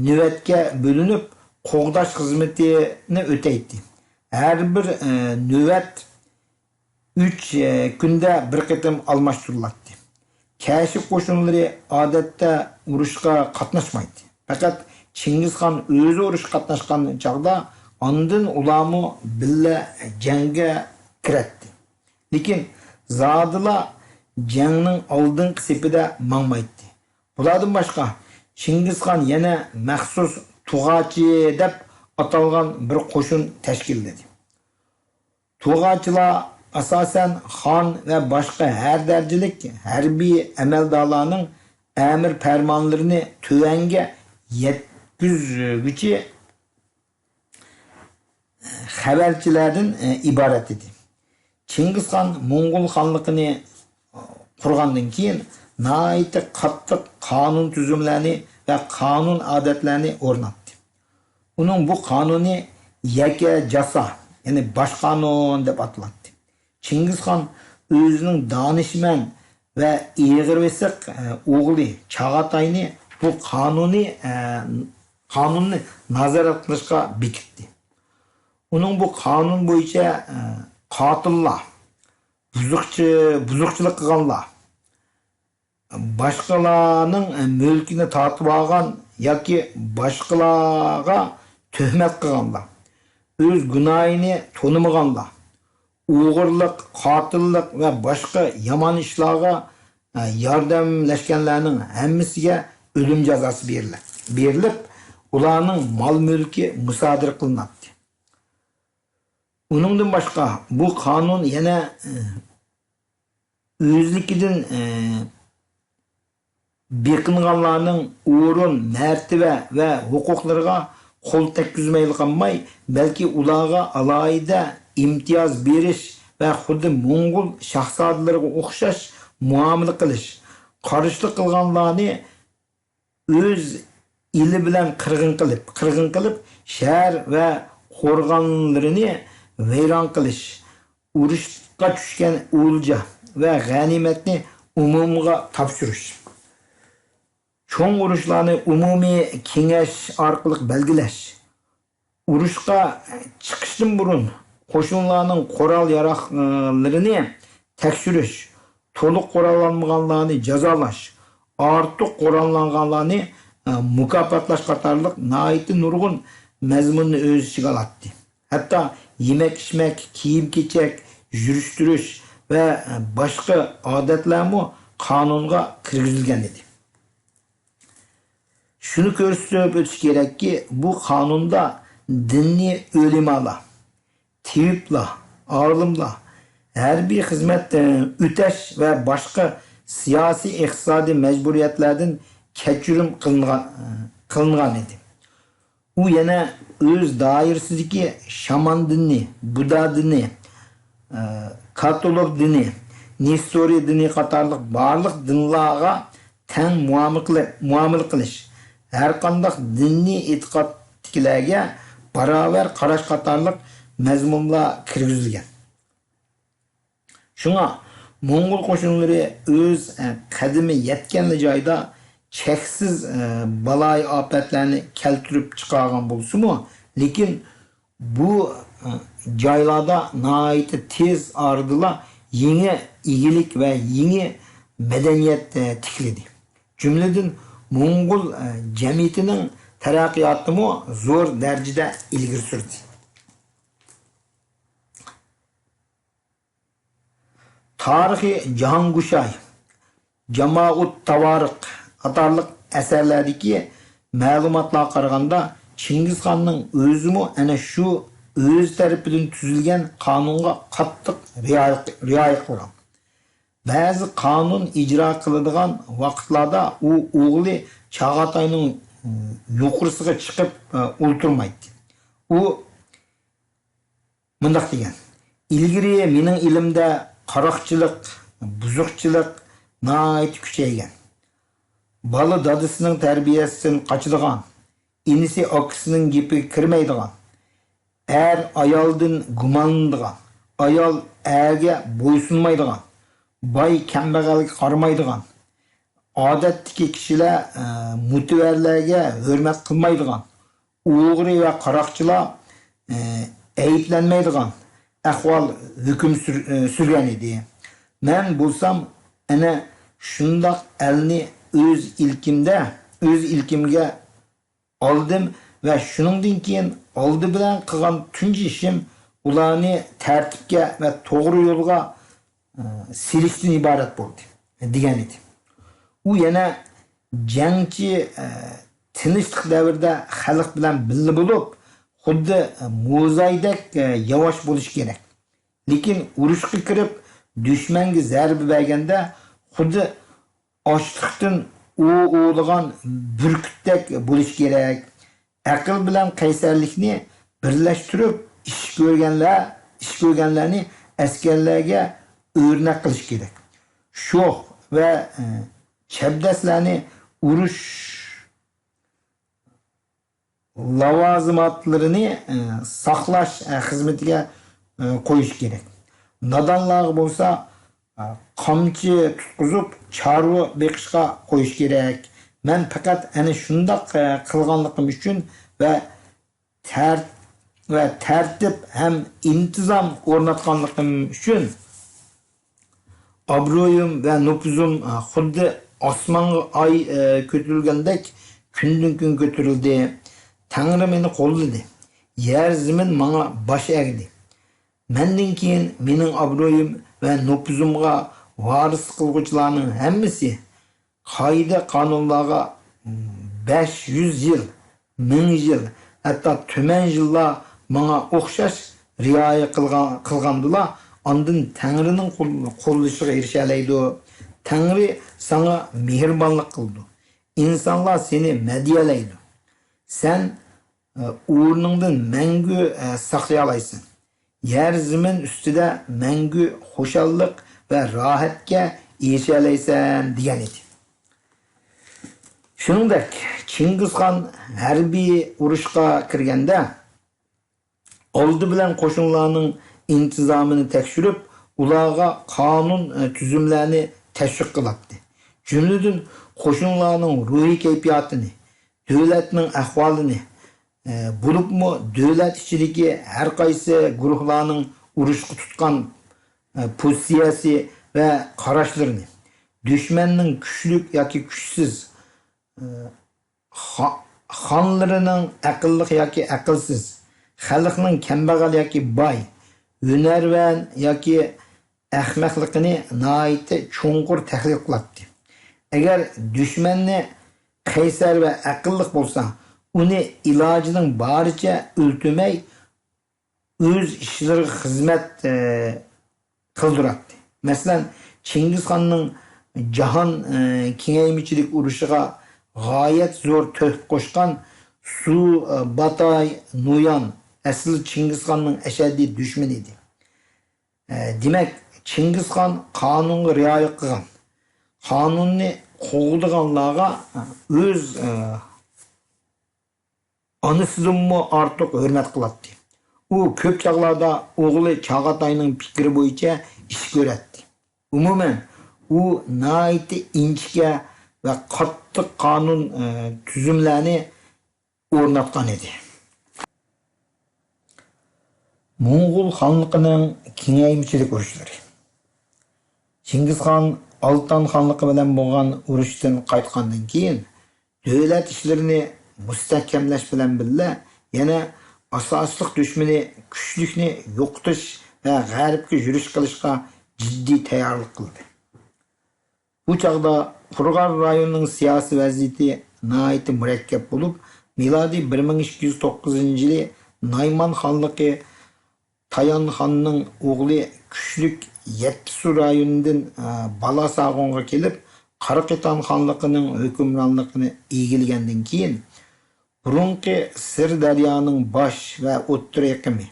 نۆۋەتكە بۆلۈنۈپ، قوغداش خىزمىتىنى ئۆتەيتتى. ھەر بىر، ئە، نۆۋەت ئۈچ، ئە، كۈندە بىر قېتىم ئالماشتۇرۇلاتتى. كەشىك قوشۇنلىرى ئادەتتە ئۇرۇشقا قاتناشمايتتى. پەقەت چىڭگىزخان ئۆزى ئۇرۇشقا قاتناشقان چاغدا، ئاندىن ئۇلارمۇ بىللە جەڭگە كىرەتتى. لېكىن زادىلا جەڭنىڭ ئالدىنقى سېپىدە ماڭمايتتى. بۇلاردىن باشقا، چىڭگىزخان يەنە مەخسۇس تۇغاچى دەپ ئاتالغان بىر قوشۇن تەشكىللىدى. تۇغاچىلار ئاساسەن خان ۋە باشقا ھەر دەرىجىلىك ھەربىي ئەمەلدارلارنىڭ ئەمىر پەرمانلىرىنى تۆۋەنگە يەتكۈزگۈچى خەۋەرچىلەردىن، ئە، ئىبارەت ئىدى. چىڭگىزخان موڭغۇل خانلىقىنى قۇرغاندىن كېيىن، ناھايىتى قاتتىق قانۇن تۈزۈملەرنى ۋە قانۇن ئادەتلەرنى ئورناتتى. ئۇنىڭ بۇ قانۇنى يەكە جاسا، يەنى باش قانۇن دەپ ئاتىلاتتى. چىڭگىزخان ئۆزىنىڭ دانىشمەن ۋە ئېغىر بېسىق، ئە، ئوغلى چاغاتاينى بۇ قانۇنى، ئە، قانۇننى نازارەت قىلىشقا بېكىتتى. ئۇنىڭ بۇ قانۇن بويىچە، ئە، قاتىللار، بۇزۇقچى، بۇزۇقچىلىق قىلغانلار، باشقىلارنىڭ مۈلكىنى تارتىپ ئالغان ياكى باشقىلارغا تۆھمەت قىلغانلار، ئۆز گۇناھىنى تونۇمىغانلار، ئوغرىلىق، قاتىللىق ۋە باشقا يامان ئىشلارغا، ئە، ياردەملەشكەنلەرنىڭ ھەممىسىگە ئۆلۈم جازاسى بېرىلە-، بېرىلىپ، ئۇلارنىڭ مال-مۈلكى مۇسادىرە قىلىناتتى. ئۇنىڭدىن باشقا، بۇ قانۇن يەنە، ئە، ئۆزلۈكىدىن، ئە، بېقىنغانلارنىڭ ئورۇن، مەرتىۋە ۋە ھوقۇقلىرىغا قول تەگكۈزمەيلا قالماي، بەلكى ئۇلارغا ئالاھىدە ئىمتىياز بېرىش ۋە خۇددى موڭغۇل شاھزادىلىرىغا ئوخشاش مۇئامىلە قىلىش، قارشىلىق قىلغانلارنى ئۆز ئېلى بىلەن قىرغىن قىلىپ، قىرغىن قىلىپ، شەھەر ۋە قورغانلىرىنى ۋەيران قىلىش، ئۇرۇشقا چۈشكەن ئولجا ۋە غەنىيمەتنى ئومۇمغا تاپشۇرۇش، چوڭ ئۇرۇشلارنى ئومۇمىي كېڭەش ئارقىلىق بەلگىلەش، ئۇرۇشقا چىقىشتىن بۇرۇن قوشۇنلارنىڭ قورال-ياراغلىرىنى تەكشۈرۈش، تولۇق قوراللانمىغانلارنى جازالاش، ئارتۇق قوراللانغانلارنى، ئە، مۇكاپاتلاش قاتارلىق ناھايىتى نۇرغۇن مەزمۇننى ئۆز ئىچىگە ئالاتتى. ھەتتا يېمەك-ئىچمەك، كىيىم-كېچەك، يۈرۈش-تۇرۇش ۋە، ئە، باشقا ئادەتلەرمۇ قانۇنغا كىرگۈزۈلگەن ئىدى. شۇنى كۆرسىتىپ ئۆتۈش كېرەككى، بۇ قانۇندا دىنىي ئۆلىمالار، تېۋىپلار، ئالىملار، ھەربىي خىزمەت، ئۆتەش ۋە باشقا سىياسىي، ئىقتىسادىي مەجبۇرىيەتلەردىن كەچۈرۈم قىلىنغان، قىلىنغان ئىدى. ئۇ يەنە ئۆز دائىرىسىدىكى شامان دىنى، بۇددا دىنى، كاتولىك دىنى، نېستورىي دىنى قاتارلىق بارلىق دىنلارغا تەڭ مۇئامىلە قىلى-، مۇئامىلە قىلىش، ھەرقانداق دىنىي ئېتىقادتىكىلەرگە باراۋەر قاراش قاتارلىق مەزمۇنلار كىرگۈزۈلگەن. شۇڭا موڭغۇل قوشۇنلىرى ئۆز، ئە، قەدىمى يەتكەنلا جايدا چەكسىز، ئە، بالايىئاپەتلەرنى كەلتۈرۈپ چىقارغان بولسىمۇ، لېكىن بۇ، ئە، جايلاردا ناھايىتى تېز ئارىدىلا يېڭى ئىگىلىك ۋە يېڭى مەدەنىيەت، ئە، تىكلىدى. جۈملىدىن موڭغۇل، ئە، جەمئىيىتىنىڭ تەرەققىياتىمۇ زور دەرىجىدە ئىلگىرى سۈردى. تارىخى جاھانگۇشاي، جامائۇت تاۋارىخ قاتارلىق ئەسەرلەردىكى مەلۇماتلارغا قارىغاندا، چىڭگىزخاننىڭ ئۆزىمۇ ئەنە شۇ ئۆزى تەرىپىدىن تۈزۈلگەن قانۇنغا قاتتىق رىئايە، رىئايە قىلغان. بەزى قانۇن ئىجرا قىلىدىغان ۋاقىتلاردا ئۇ ئوغلى چاغاتاينىڭ يۇقىرىسىغا چىقىپ، ئولتۇرمايتتى. ئۇ مۇنداق دېگەن: «ئىلگىرى مېنىڭ ئېلىمدە قاراقچىلىق، بۇزۇقچىلىق ناھايىتى كۈچەيگەن. بالا دادىسىنىڭ تەربىيەسىدىن قاچىدىغان، ئىنىسى ئاكىسىنىڭ گېپىگە كىرمەيدىغان، ئەر ئايالدىن گۇمانلىنىدىغان، ئايال ئەرگە بويسۇنمايدىغان، باي كەمبەغەلگە قارىمايدىغان، ئادەتتىكى كىشىلەر، ئە، مۇتىۋەرلەرگە ھۆرمەت قىلمايدىغان، ئوغرى ۋە قاراقچىلار، ئە، ئەيىبلەنمەيدىغان ئەھۋال ھۆكۈم سۈر-، ئە، سۈرگەن ئىدى. مەن بولسام ئەنە شۇنداق ئەلنى ئۆز ئىلكىمدە، ئۆز ئىلكىمگە ئالدىم ۋە شۇنىڭدىن كېيىن ئالدى بىلەن قىلغان تۇنجى ئىشىم ئۇلارنى تەرتىپكە ۋە توغرا يولغا، ئە، سېلىشتىن ئىبارەت بولدى، دېگەن ئىدى. ئۇ يەنە جەڭچى، ئە، تىنچلىق دەۋرىدە خەلق بىلەن بىللە بولۇپ، خۇددى موزايدەك، ئە، ياۋاش بولۇش كېرەك. لېكىن ئۇرۇشقا كىرىپ، دۈشمەنگە زەربە بەرگەندە خۇددى ئاچلىقتىن ئۇۋا ئۇۋىلىغان بۈركۈتتەك بولۇش كېرەك. ئەقىل بىلەن قەيسەرلىكنى بىرلەشتۈرۈپ، ئىش كۆرگەنلەر، ئىش كۆرگەنلەرنى ئەسكەرلەرگە ئۆرنەك قىلىش كېرەك. شوخ ۋە، ئە، چەبدەسلەرنى ئۇرۇش لاۋازىماتلىرىنى، ئە، ساقلاش، ئە، خىزمىتىگە، ئە، قويۇش كېرەك. نادانلارغا بولسا، ئە، قامچى تۇتقۇزۇپ، چارۋا بېقىشقا قويۇش كېرەك. مەن پەقەت ئەنە شۇنداق، ئە، قىلغانلىقىم ئۈچۈن ۋە تەر-، ۋە تەرتىپ ھەم ئىنتىزام ئورناتقانلىقىم ئۈچۈن ئابرۇيۇم ۋە نوپۇزۇم، ئە، خۇددى ئاسمانغا ئاي، ئە، كۆتۈرۈلگەندەك كۈندىن-كۈن كۆتۈرۈلدى. تەڭرى مېنى قوللىدى. يەر-زېمىن ماڭا باش ئەگدى. مەندىن كېيىن مېنىڭ ئابرۇيۇم ۋە نوپۇزۇمغا ۋارىسلىق قىلغۇچىلارنىڭ ھەممىسى قائىدە-قانۇنلارغا بەش يۈز يىل، مىڭ يىل، ھەتتا تۈمەن يىللار ماڭا ئوخشاش رىئايە قىلغان، قىلغاندىلا، ئاندىن تەڭرىنىڭ قول-، قوللىشىغا ئېرىشەلەيدۇ. تەڭرى ساڭا مېھرىبانلىق قىلىدۇ. ئىنسانلار سېنى مەدھىيەلەيدۇ. سەن، ئە، ئورنۇڭدىن مەڭگۈ، ئە، ساقىيالايسەن. يەر زېمىن ئۈستىدە مەڭگۈ خۇشاللىق ۋە راھەتكە ئېرىشەلەيسەن، دېگەن ئىدى. شۇنىڭدەك، چىڭگىزخان ھەربىي ئۇرۇشقا كىرگەندە، ئالدى بىلەن قوشۇنلارنىڭ ئىنتىزامىنى تەكشۈرۈپ، ئۇلارغا قانۇن، ئە، تۈزۈملەرنى تەشۋىق قىلاتتى. جۈملىدىن، قوشۇنلارنىڭ روھىي كەيپىياتىنى، دۆلەتنىڭ ئەھۋالىنى، ئە، بولۇپمۇ دۆلەت ئىچىدىكى ھەر قايسى گۇرۇھلارنىڭ ئۇرۇشقا تۇتقان، ئە، پوزىتسىيەسى ۋە قاراشلىرىنى، دۈشمەننىڭ كۈچلۈك ياكى كۈچسىز، ئە، خا-، خانلىرىنىڭ ئەقىللىق ياكى ئەقىلسىز، خەلقنىڭ كەمبەغەل ياكى باي، ھۈنەرۋەن ياكى ئەخمەقلىقىنى ناھايىتى چوڭقۇر تەھلىل قىلاتتى. ئەگەر دۈشمەننى قەيسەر ۋە ئەقىللىق بولسا، ئۇنى ئىلاجىنىڭ بارىچە ئۆلتۈرمەي، ئۆز ئىشلىرىغا خىزمەت، ئە، قىلدۇراتتى. مەسىلەن، چىڭگىزخاننىڭ جاھان، ئە، كېڭەيمىچىلىك ئۇرۇشىغا غايەت زور تۆھپە قوشقان سۇ، ئە، باتاي نويان ئەسلى چىڭگىزخاننىڭ ئەشەددىي دۈشمىنى ئىدى. ئە، دېمەك، چىڭگىزخان قانۇنغا رىئايە قىلغان، قانۇننى قوغدىغانلارغا ئۆز، ئە، ئانىسىدىنمۇ ئارتۇق ھۆرمەت قىلاتتى. ئۇ كۆپ چاغلاردا ئوغلى چاغاتاينىڭ پىكرى بويىچە ئىش كۆرەتتى. ئومۇمەن، ئۇ ناھايىتى ئىنچىكە ۋە قاتتىق قانۇن، ئە، تۈزۈملەرنى ئورناتقان ئىدى. موڭغۇل خانلىقىنىڭ كېڭەيمىچىلىك ئۇرۇشلىرى. چىڭگىزخان ئالتان خانلىقى بىلەن بولغان ئۇرۇشتىن قايتقاندىن كېيىن، دۆلەت ئىشلىرىنى مۇستەھكەملەش بىلەن بىللە، يەنە ئاساسلىق دۈشمىنى كۈچلۈكنى يوقىتىش ۋە غەربكە يۈرۈش قىلىشقا جىددىي تەييارلىق قىلدى. بۇ چاغدا قۇرغان رايونىنىڭ سىياسىي ۋەزىيىتى ناھايىتى مۇرەككەپ بولۇپ، مىلادىي بىر مىڭ ئىككى يۈز توققۇزىنچى يىلى نايمان خانلىقى تايان خاننىڭ ئوغلى كۈچلۈك يەتتىسۇ رايونىدىن، ئە، بالاساغۇنغا كېلىپ، قاراقىتان خانلىقىنىڭ ھۆكۈمرانلىقىنى ئىگىلىگەندىن كېيىن، بۇرۇنقى سىردەريانىڭ باش ۋە ئوتتۇرا ئېقىمى،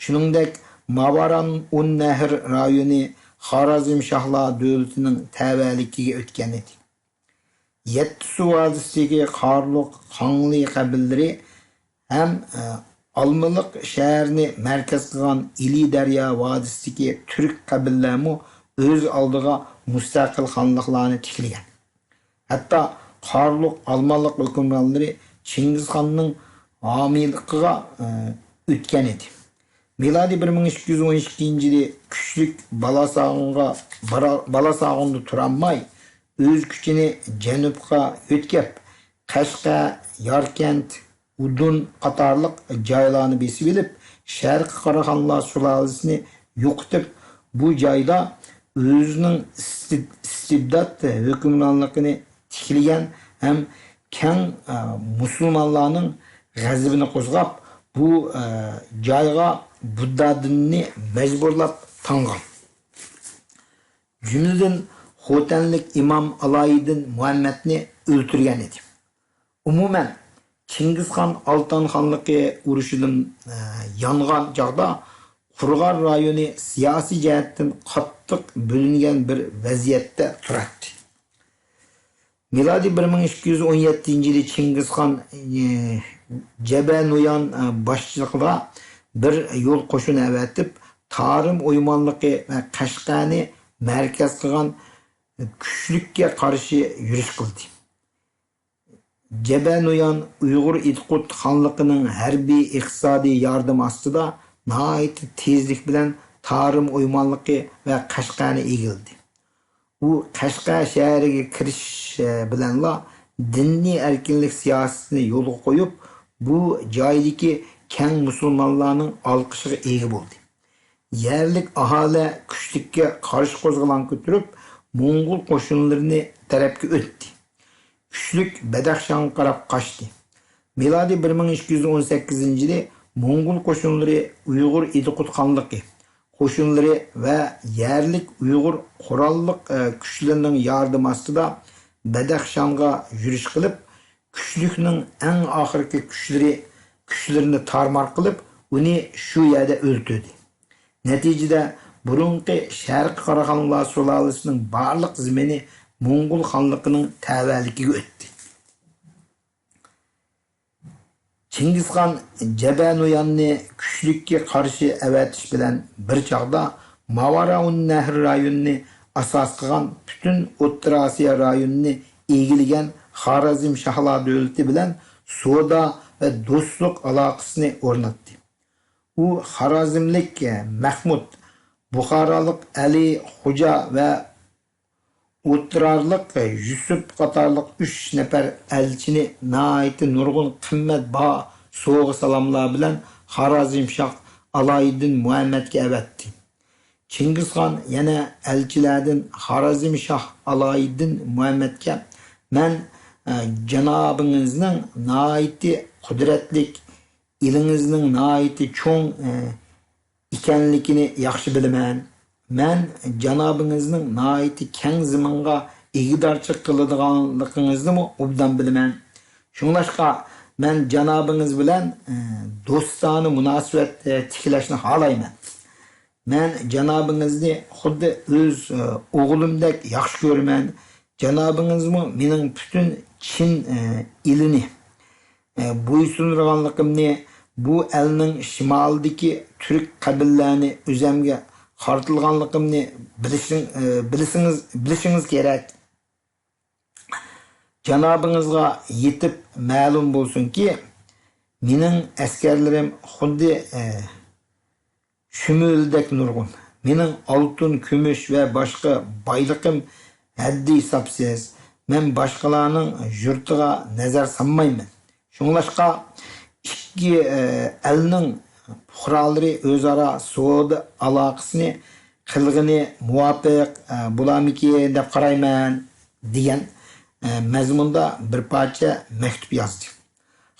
شۇنىڭدەك ماۋاران ئۇن نەھر رايونى خارازم شاھلار دۆلىتىنىڭ تەۋەلىكىگە ئۆتكەن ئىدى. يەتتىسۇ ۋادىسىدىكى قارلۇق، قاڭلى قەبىلىلىرى ھەم، ئە، ئالمىلىق شەھەرنى مەركەز قىلغان ئىلى دەريا ۋادىسىدىكى تۈرك قەبىلىلەرمۇ ئۆز ئالدىغا مۇستەقىل خانلىقلارنى تىكلىگەن. ھەتتا قارلۇق، ئالمانلىق ھۆكۈمرانلىرى چىڭگىزخاننىڭ ھامىيلىقىغا، ئە، ئۆتكەن ئىدى. مىلادىي بىر مىڭ ئىككى يۈز ئون ئىككىنچى يىلى كۈچلۈك بالاساغۇنغا بارا-، بالاساغۇندا تۇرالماي، ئۆز كۈچىنى جەنۇبقا يۆتكەپ، قەشقەر، ياركەنت، ئۇدۇن قاتارلىق جايلارنى بېسىۋېلىپ، شەرقىي قاراخانلار سۇلالىسىنى يوقىتىپ، بۇ جايدا ئۆزىنىڭ ئىستىب-، ئىستىبدات ھۆكۈمرانلىقىنى تىكلىگەن ھەم كەڭ، ئە، مۇسۇلمانلارنىڭ غەزىپىنى قوزغاپ، بۇ، ئە، جايغا بۇددا دىنىنى مەجبۇرلاپ تاڭغان. جۈملىدىن خوتەنلىك ئىمام ئالايىدىن مۇھەممەدنى ئۆلتۈرگەن ئىدى. ئومۇمەن، چىڭگىزخان ئالتان خانلىقى ئۇرۇشىدىن، ئە، يانغان چاغدا قۇرغان رايونى سىياسىي جەھەتتىن قاتتىق بۆلۈنگەن بىر ۋەزىيەتتە تۇراتتى. مىلادىي بىر مىڭ ئىككى يۈز ئون يەتتىنچى يىلى چىڭگىزخان، ئى، جەبە نويان، ئى، باشچىلىقىدا بىر يول قوشۇن ئەۋەتىپ، تارىم ئويمانلىقى ۋە قەشقەرنى مەركەز قىلغان كۈچلۈككە قارشى يۈرۈش قىلدى. جەبە نويان ئۇيغۇر ئىدىقۇت خانلىقىنىڭ ھەربىي ئىقتىسادىي ياردىمى ئاستىدا ناھايىتى تېزلىك بىلەن تارىم ئويمانلىقى ۋە قەشقەرنى ئىگىلىدى. ئۇ قەشقەر شەھىرىگە كىرىش، ئە، بىلەنلا دىنىي ئەركىنلىك سىياسىتىنى يولغا قويۇپ، بۇ جايدىكى كەڭ مۇسۇلمانلارنىڭ ئالقىشىغا ئىگە بولدى. يەرلىك ئاھالە كۈچلۈككە قارشى قوزغىلاڭ كۆتۈرۈپ، موڭغۇل قوشۇنلىرىنى تەرەپكە ئۆتتى. كۈچلۈك بەدەخشانغا قاراپ قاچتى. مىلادىي بىر مىڭ ئىككى يۈز ئون سەككىزىنچى يىلى موڭغۇل قوشۇنلىرى ئۇيغۇر ئىدىقۇت خانلىقى قوشۇنلىرى ۋە يەرلىك ئۇيغۇر قوراللىق، ئە، كۈچلىرىنىڭ ياردىمى ئاستىدا بەدەخشانغا يۈرۈش قىلىپ، كۈچلۈكنىڭ ئەڭ ئاخىرقى كۈچلىرى، كۈچلىرىنى تارمار قىلىپ، ئۇنى شۇ يەردە ئۆلتۈردى. نەتىجىدە، بۇرۇنقى شەرقىي قاراخانلار سۇلالىسىنىڭ بارلىق زېمىنى موڭغۇل خانلىقىنىڭ تەۋەلىكىگە ئۆتتى. چىڭگىزخان جەبە نوياننى كۈچلۈككە قارشى ئەۋەتىش بىلەن بىر چاغدا ماۋاراۇننەھر رايونىنى ئاساس قىلغان پۈتۈن ئوتتۇرا ئاسىيا رايونىنى ئىگىلىگەن خارەزمشاھلار دۆلىتى بىلەن سودا ۋە دوستلۇق ئالاقىسىنى ئورناتتى. ئۇ خارازملىك مەخمۇت، بۇخارالىق ئەلى خوجا ۋە ئوتتۇرارلىق يۈسۈپ قاتارلىق ئۈچ نەپەر ئەلچىنى ناھايىتى نۇرغۇن قىممەت باھا سوۋغا-سالاملار بىلەن خارازمشاھ ئالايىدىن مۇھەممەدكە ئەۋەتتى. چىڭگىزخان يەنە ئەلچىلەردىن خارازمشاھ ئالايىدىن مۇھەممەدكە، مەن، ئە، جانابىڭىزنىڭ ناھايىتى قۇدرەتلىك، ئېلىڭىزنىڭ ناھايىتى چوڭ، ئە، ئىكەنلىكىنى ياخشى بىلىمەن. مەن جانابىڭىزنىڭ ناھايىتى كەڭ زېمىنغا ئىگىدارچىلىق قىلىدىغانلىقىڭىزنىمۇ ئوبدان بىلىمەن. شۇڭلاشقا، مەن جانابىڭىز بىلەن، ئە، دوستانە مۇناسىۋەت، ئە، تىكلەشنى خالايمەن. مەن جانابىڭىزنى خۇددى ئۆز، ئە، ئوغلۇمدەك ياخشى كۆرىمەن. جانابىڭىزمۇ مېنىڭ پۈتۈن چىن، ئە، ئېلىنى، ئە، بويسۇندۇرغانلىقىمنى، بۇ ئەلنىڭ شىمالىدىكى تۈرك قەبىلىلەرنى ئۆزەمگە قارىتىلغانلىقىمنى بىلىشىڭ-، ئە، بىلىسىڭىز، بىلىشىڭىز كېرەك. جانابىڭىزغا يېتىپ مەلۇم بولسۇنكى، مېنىڭ ئەسكەرلىرىم خۇددى، ئە، شۈمۈلىدەك نۇرغۇن. مېنىڭ ئالتۇن، كۈمۈش ۋە باشقا بايلىقىم ھەددى-ھېسابسىز. مەن باشقىلارنىڭ يۇرتىغا نەزەر سالمايمەن. شۇڭلاشقا، ئىككى، ئە، ئەلنىڭ پۇقرالىرى ئۆزئارا سودا ئالاقىسىنى قىلغىنى مۇۋاپىق، ئە، بولارمىكىن دەپ قارايمەن، دېگەن، ئە، مەزمۇندا بىر پارچە مەكتۇپ يازدى.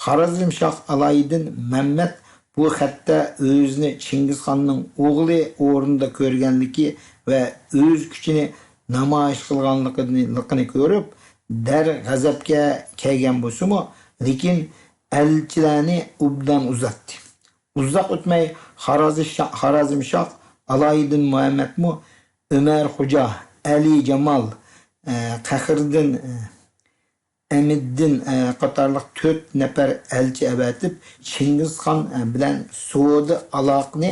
خارازمشاھ ئالايىدىن مەمەت بۇ خەتتە ئۆزىنى چىڭگىزخاننىڭ ئوغلى ئورنىدا كۆرگەنلىكى ۋە ئۆز كۈچىنى نامايىش قىلغانلىقىنى كۆرۈپ، دەر غەزەپكە كەلگەن بولسىمۇ، لېكىن ئەلچىلەرنى ئوبدان ئۇزاتتى. ئۇزاق ئۆتمەي خارازى شا-، خارازمشاھ ئالايىدىن مۇھەممەدمۇ ئۆمەر خوجا، ئەلى جامال، ئە، قەخىردىن، ئە، ئەمىددىن، ئە، قاتارلىق تۆت نەپەر ئەلچى ئەۋەتىپ، چىڭگىزخان، ئە، بىلەن سودا ئالاقىنى،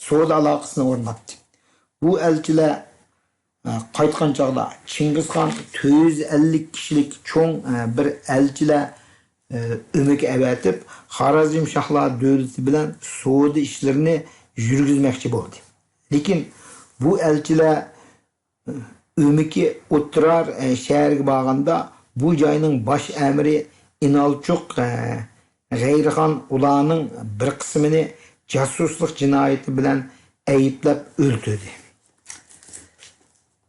سودا ئالاقىسىنى ئورناتتى. بۇ ئەلچىلەر، ئە، قايتقان چاغدا چىڭگىزخان تۆت يۈز ئەللىك كىشىلىك چوڭ، ئە، بىر ئەلچىلەر، ئە، ئۆمىكى ئەۋەتىپ، خارەزمشاھلار دۆلىتى بىلەن سودا ئىشلىرىنى يۈرگۈزمەكچى بولدى. لېكىن بۇ ئەلچىلەر ئۆمىكى ئوتتۇرار، ئە، شەھەرگە بارغاندا، بۇ جاينىڭ باش ئەمىرى ئىنالچۇق، ئە، غەيرىخان ئۇلارنىڭ بىر قىسمىنى جاسۇسلۇق جىنايىتى بىلەن ئەيىبلەپ ئۆلتۈردى.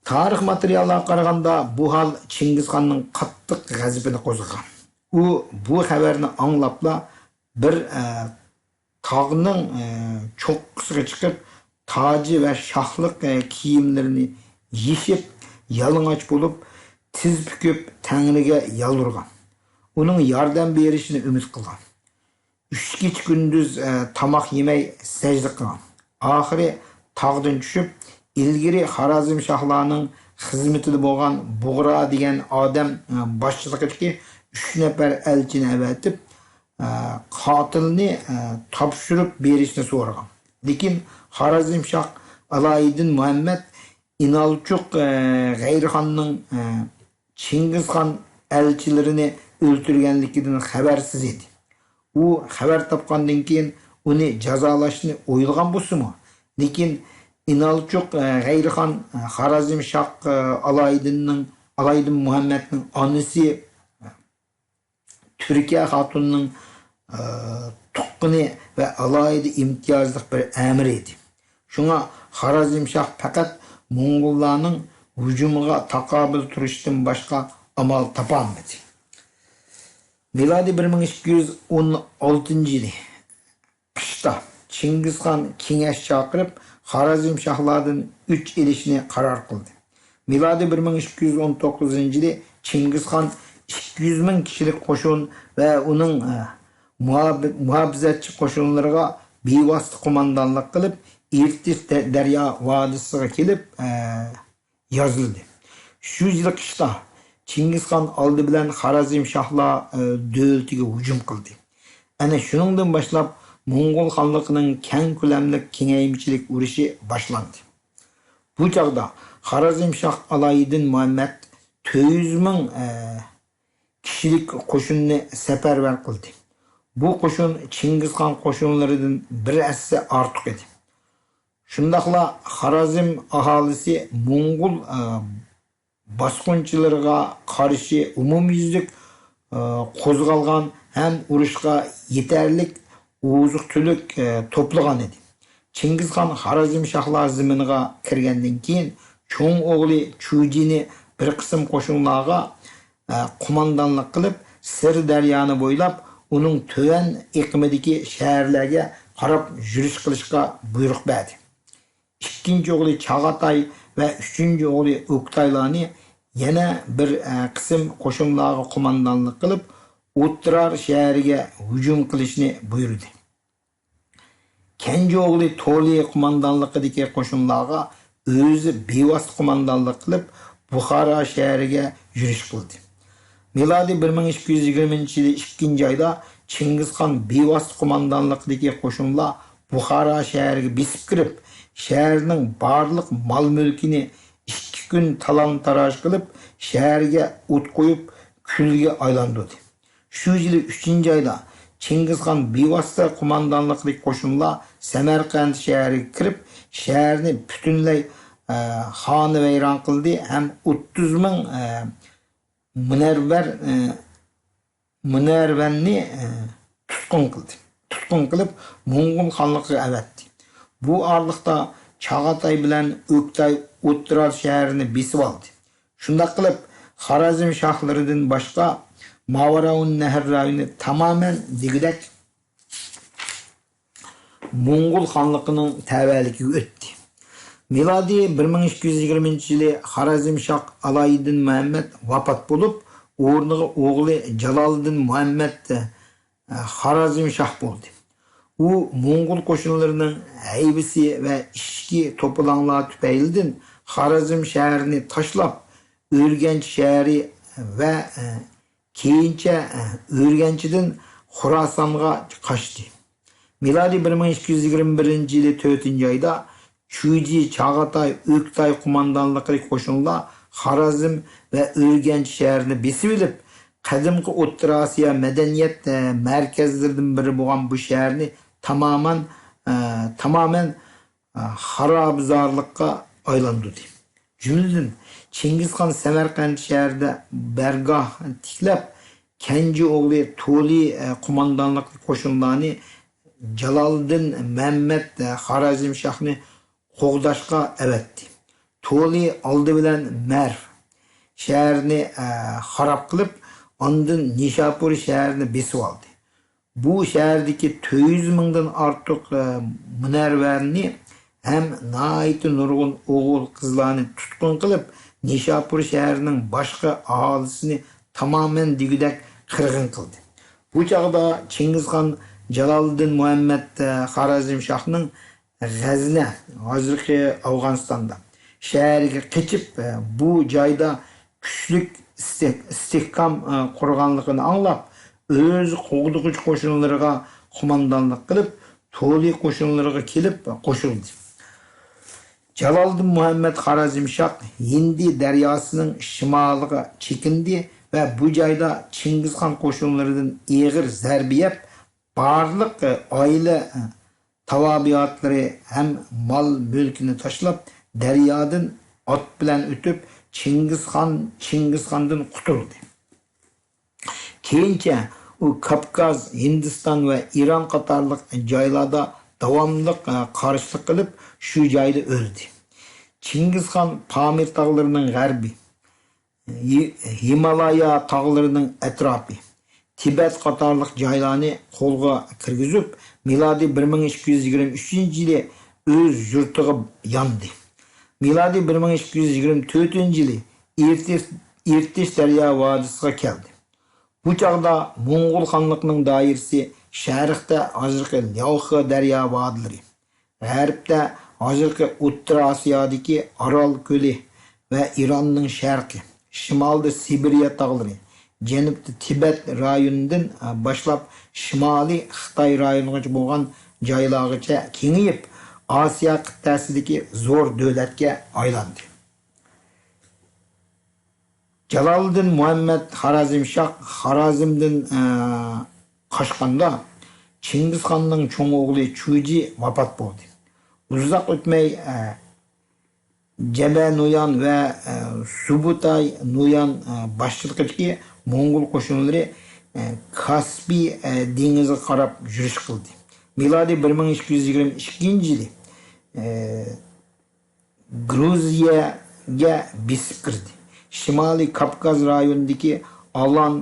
تارىخ ماتېرىياللارغا قارىغاندا، بۇ ھال چىڭگىزخاننىڭ قاتتىق غەزىپىنى قوزغىغان. ئۇ بۇ خەۋەرنى ئاڭلاپلا بىر، ئە، تاغنىڭ، ئە، چوققىسىغا چىقىپ، تاجى ۋە شاھلىق، ئە، كىيىملىرىنى يېشىپ، يالىڭاچ بولۇپ، تىز پۈكۈپ، تەڭرىگە يالۋۇرغان. ئۇنىڭ ياردەم بېرىشىنى ئۈمىد قىلغان. ئۈچ كېچە-كۈندۈز، ئە، تاماق يېمەي سەجدە قىلغان. ئاخىرى تاغدىن چۈشۈپ، ئىلگىرى خارەزمشاھلارنىڭ خىزمىتىدە بولغان بۇغرا دېگەن ئادەم، ئە، باشچىلىقىدىكى ئۈچ نەپەر ئەلچىنى ئەۋەتىپ، ئە، قاتىلنى، ئە، تاپشۇرۇپ بېرىشنى سورىغان. لېكىن خارەزمشاھ ئالايىدىن مۇھەممەد ئىنالچۇق، ئە، غەيرىخاننىڭ، ئە، چىڭگىزخان ئەلچىلىرىنى ئۆلتۈرگەنلىكىدىن خەۋەرسىز ئىدى. ئۇ خەۋەر تاپقاندىن كېيىن ئۇنى جازالاشنى ئويلىغان بولسىمۇ، لېكىن ئىنالچۇق، ئە، غەيرىخان، ئە، خارەزمشاھ، ئە، ئالايىدىننىڭ، ئالايىدىن مۇھەممەدنىڭ ئانىسى، تۈركىيە خاتۇنىنىڭ، ئە، تۇغقىنى ۋە ئالاھىدە ئىمتىيازلىق بىر ئەمىر ئىدى. شۇڭا خارەزمشاھ پەقەت موڭغۇللارنىڭ ھۇجۇمىغا تاقابىل تۇرۇشتىن باشقا ئامال تاپالمىدى. مىلادىي بىر مىڭ ئىككى يۈز ئون ئالتىنچى يىلى قىشتا چىڭگىزخان كېڭەش چاقىرىپ، خارەزمشاھلاردىن ئۆچ ئېلىشنى قارار قىلدى. مىلادىي بىر مىڭ ئىككى يۈز ئون توققۇزىنچى يىلى چىڭگىزخان ئىككى يۈز مىڭ كىشىلىك قوشۇن ۋە ئۇنىڭ، ئە، مۇھاب-، مۇھاپىزەتچى قوشۇنلىرىغا بىۋاسىتە قوماندانلىق قىلىپ، ئىرتىش دە-، دەريا ۋادىسىغا كېلىپ، ئە، يازىلدى. شۇ يىلى قىشتا چىڭگىزخان ئالدى بىلەن خارەزمشاھلار، ئە، دۆلىتىگە ھۇجۇم قىلدى. ئەنە شۇنىڭدىن باشلاپ موڭغۇل خانلىقىنىڭ كەڭ كۆلەملىك كېڭەيمىچىلىك ئۇرۇشى باشلاندى. بۇ چاغدا خارەزمشاھ ئالايىدىن مۇھەممەد تۆت يۈز مىڭ، ئە، كىشىلىك قوشۇننى سەپەرۋەر قىلدى. بۇ قوشۇن چىڭگىزخان قوشۇنلىرىدىن بىر ھەسسە ئارتۇق ئىدى. شۇنداقلا خارەزم ئاھالىسى موڭغۇل، ئە، باسقۇنچىلىرىغا قارشى ئومۇميۈزلۈك، ئە، قوزغالغان ھەم ئۇرۇشقا يېتەرلىك ئوزۇق-تۈلۈك، ئە، توپلىغان ئىدى. چىڭگىزخان خارەزمشاھلار زېمىنىغا كىرگەندىن كېيىن، چوڭ ئوغلى چۈجىنى بىر قىسىم قوشۇنلارغا، ئە، قوماندانلىق قىلىپ، سىر دەريانى بويلاپ، ئۇنىڭ تۆۋەن ئېقىمىدىكى شەھەرلەرگە قاراپ يۈرۈش قىلىشقا بۇيرۇق بەردى. ئىككىنچى ئوغلى چاغاتاي ۋە ئۈچىنچى ئوغلى ئۆكتايلارنى يەنە بىر، ئە، قىسىم قوشۇنلارغا قوماندانلىق قىلىپ، ئوتتۇرار شەھىرىگە ھۇجۇم قىلىشنى بۇيرۇدى. كەنجى ئوغلى تولى قوماندانلىقىدىكى قوشۇنلارغا ئۆزى بىۋاسىتە قوماندانلىق قىلىپ، بۇخارا شەھىرىگە يۈرۈش قىلدى. مىلادىي بىر مىڭ ئىككى يۈز يىگىرمىنچى يىلى ئىككىنچى ئايدا چىڭگىزخان بىۋاسىتە قوماندانلىقىدىكى قوشۇنلار بۇخارا شەھىرىگە بېسىپ كىرىپ، شەھەرنىڭ بارلىق مال-مۈلكىنى ئىككى كۈن تالان-تاراج قىلىپ، شەھەرگە ئوت قويۇپ، كۈلگە ئايلاندۇردى. شۇ يىلى ئۈچىنچى ئايدا چىڭگىزخان بىۋاسىتە قوماندانلىقىدىكى قوشۇنلار سەمەرقەنت شەھىرىگە كىرىپ، شەھەرنى پۈتۈنلەي، ئە، خانىۋەيران قىلدى ھەم ئوتتۇز مىڭ، ئە، مۇنەرۋەر، ئە، مۇنەرۋەننى، ئە، تۇتقۇن قىلدى. تۇتقۇن قىلىپ، موڭغۇل خانلىقىغا ئەۋەتتى. بۇ ئارىلىقتا چاغاتاي بىلەن ئۆكتاي ئوتتۇرار شەھىرىنى بېسىۋالدى. شۇنداق قىلىپ، خارەزم شاھلىرىدىن باشقا ماۋاراۋۇن نەھر رايونى تامامەن دېگۈدەك موڭغۇل خانلىقىنىڭ تەۋەلىكىگە ئۆتتى. مىلادىي بىر مىڭ ئىككى يۈز يىگىرمىنچى يىلى خارەزم شاھ ئالايىدىن مۇھەممەد ۋاپات بولۇپ، ئورنىغا ئوغلى جالالىدىن مۇھەممەد، ئە، خارەزم شاھ بولدى. ئۇ موڭغۇل قوشۇنلىرىنىڭ ھەيۋىسى ۋە ئىچكى توپىلاڭلار تۈپەيلىدىن خارەزم شەھىرىنى تاشلاپ، ئۈرگەنچ شەھىرى ۋە، ئە، كېيىنچە ئۈرگەنچىدىن خوراسانغا قاچتى. مىلادىي بىر مىڭ ئىككى يۈز يىگىرمە بىرىنچى يىلى تۆتىنچى ئايدا چۈجى، چاغاتاي، ئۆكتاي قوماندانلىقىدىكى قوشۇنلار خارازم ۋە ئۈرگەنچ شەھىرىنى بېسىۋېلىپ، قەدىمكى ئوتتۇرا ئاسىيا مەدەنىيەت، ئە، مەركەزلىرىدىن بىرى بولغان بۇ شەھەرنى تامامەن، ئە، تامامەن، ئە، خارابىزارلىققا ئايلاندۇردى. جۈملىدىن، چىڭگىزخان سەمەرقەنت شەھىرىدە بارگاھ تىكلەپ، كەنجى ئوغلى تولى، ئە، قوماندانلىقتىكى قوشۇنلارنى جالالىدىن مۇھەممەد، ئە، خارازمشاھنى قوغداشقا ئەۋەتتى. تولى ئالدى بىلەن مەرۋ شەھىرىنى، ئە، خاراب قىلىپ، ئاندىن نىشاپۇر شەھىرىنى بېسىۋالدى. بۇ شەھەردىكى تۆت يۈز مىڭدىن ئارتۇق، ئە، مۇنەۋۋەرنى ھەم ناھايىتى نۇرغۇن ئوغۇل-قىزلارنى تۇتقۇن قىلىپ، نىشاپۇر شەھىرىنىڭ باشقا ئاھالىسىنى تامامەن دېگۈدەك قىرغىن قىلدى. بۇ چاغدا چىڭگىزخان جالالىدىن مۇھەممەد، ئە، خارازمشاھنىڭ غەزنە، ھازىرقى ئافغانىستاندا، شەھەرگە قېچىپ، بۇ جايدا كۈچلۈك ئىستىھ-، ئىستىھكام، قۇرغانلىقىنى ئاڭلاپ، ئۆزى قوغدىغۇچى قوشۇنلىرىغا قوماندانلىق قىلىپ، تولى قوشۇنلىرىغا كېلىپ قوشۇلدى. جالالىدىن مۇھەممەد خارازمشاھ ھىندى دەرياسىنىڭ شىمالىغا چېكىندى ۋە بۇ جايدا چىڭگىزخان قوشۇنلىرىدىن ئېغىر زەربە يەپ، بارلىق ئائىلە تاۋابىئاتلىرى ھەم مال-مۈلكىنى تاشلاپ، دەريادىن ئات بىلەن ئۆتۈپ، چىڭگىزخان، چىڭگىزخاندىن قۇتۇلدى. كېيىنچە ئۇ كاپكاز، ھىندىستان ۋە ئىران قاتارلىق جايلاردا داۋاملىق، ئە، قارشىلىق قىلىپ، شۇ جايدا ئۆلدى. چىڭگىزخان پامىر تاغلىرىنىڭ غەربى، ھىمالايا تاغلىرىنىڭ ئەتراپى، تىبەت قاتارلىق جايلارنى قولغا كىرگۈزۈپ، مىلادىي بىر مىڭ ئىككى يۈز يىگىرمە ئۈچىنچى يىلى ئۆز يۇرتىغا ياندى. مىلادىي بىر مىڭ ئىككى يۈز يىگىرمە تۆتىنچى يىلى ئىرتىش، ئىرتىش دەريا ۋادىسىغا كەلدى. بۇ چاغدا موڭغۇل خانلىقىنىڭ دائىرىسى شەرقتە ھازىرقى لياۋخې دەريا ۋادىلىرى، غەربتە ھازىرقى ئوتتۇرا ئاسىيادىكى ئارال كۆلى ۋە ئىراننىڭ شەرقى، شىمالدا سىبىرىيە تاغلىرى، جەنۇبتا تىبەت رايونىدىن باشلاپ شىمالىي خىتاي رايونىغىچە بولغان جايلارغىچە كېڭىيىپ، ئاسىيا قىتئەسىدىكى زور دۆلەتكە ئايلاندى. جالالىدىن مۇھەممەد خارازمشاھ خارازمدىن، ئە، قاچقاندا، چىڭگىزخاننىڭ چوڭ ئوغلى چۈجى ۋاپات بولدى. ئۇزاق ئۆتمەي، ئە، جەبە نويان ۋە، ئە، سۇبۇتاي نويان، ئە، باشچىلىقىدىكى موڭغۇل قوشۇنلىرى، ئە، كاسپىي، ئە، دېڭىزىغا قاراپ يۈرۈش قىلدى. مىلادىي بىر مىڭ ئىككى يۈز يىگىرمە ئىككىنچى يىلى، ئە، گرۇزىيەگە بېسىپ كىردى. شىمالىي كاپكاز رايونىدىكى ئالان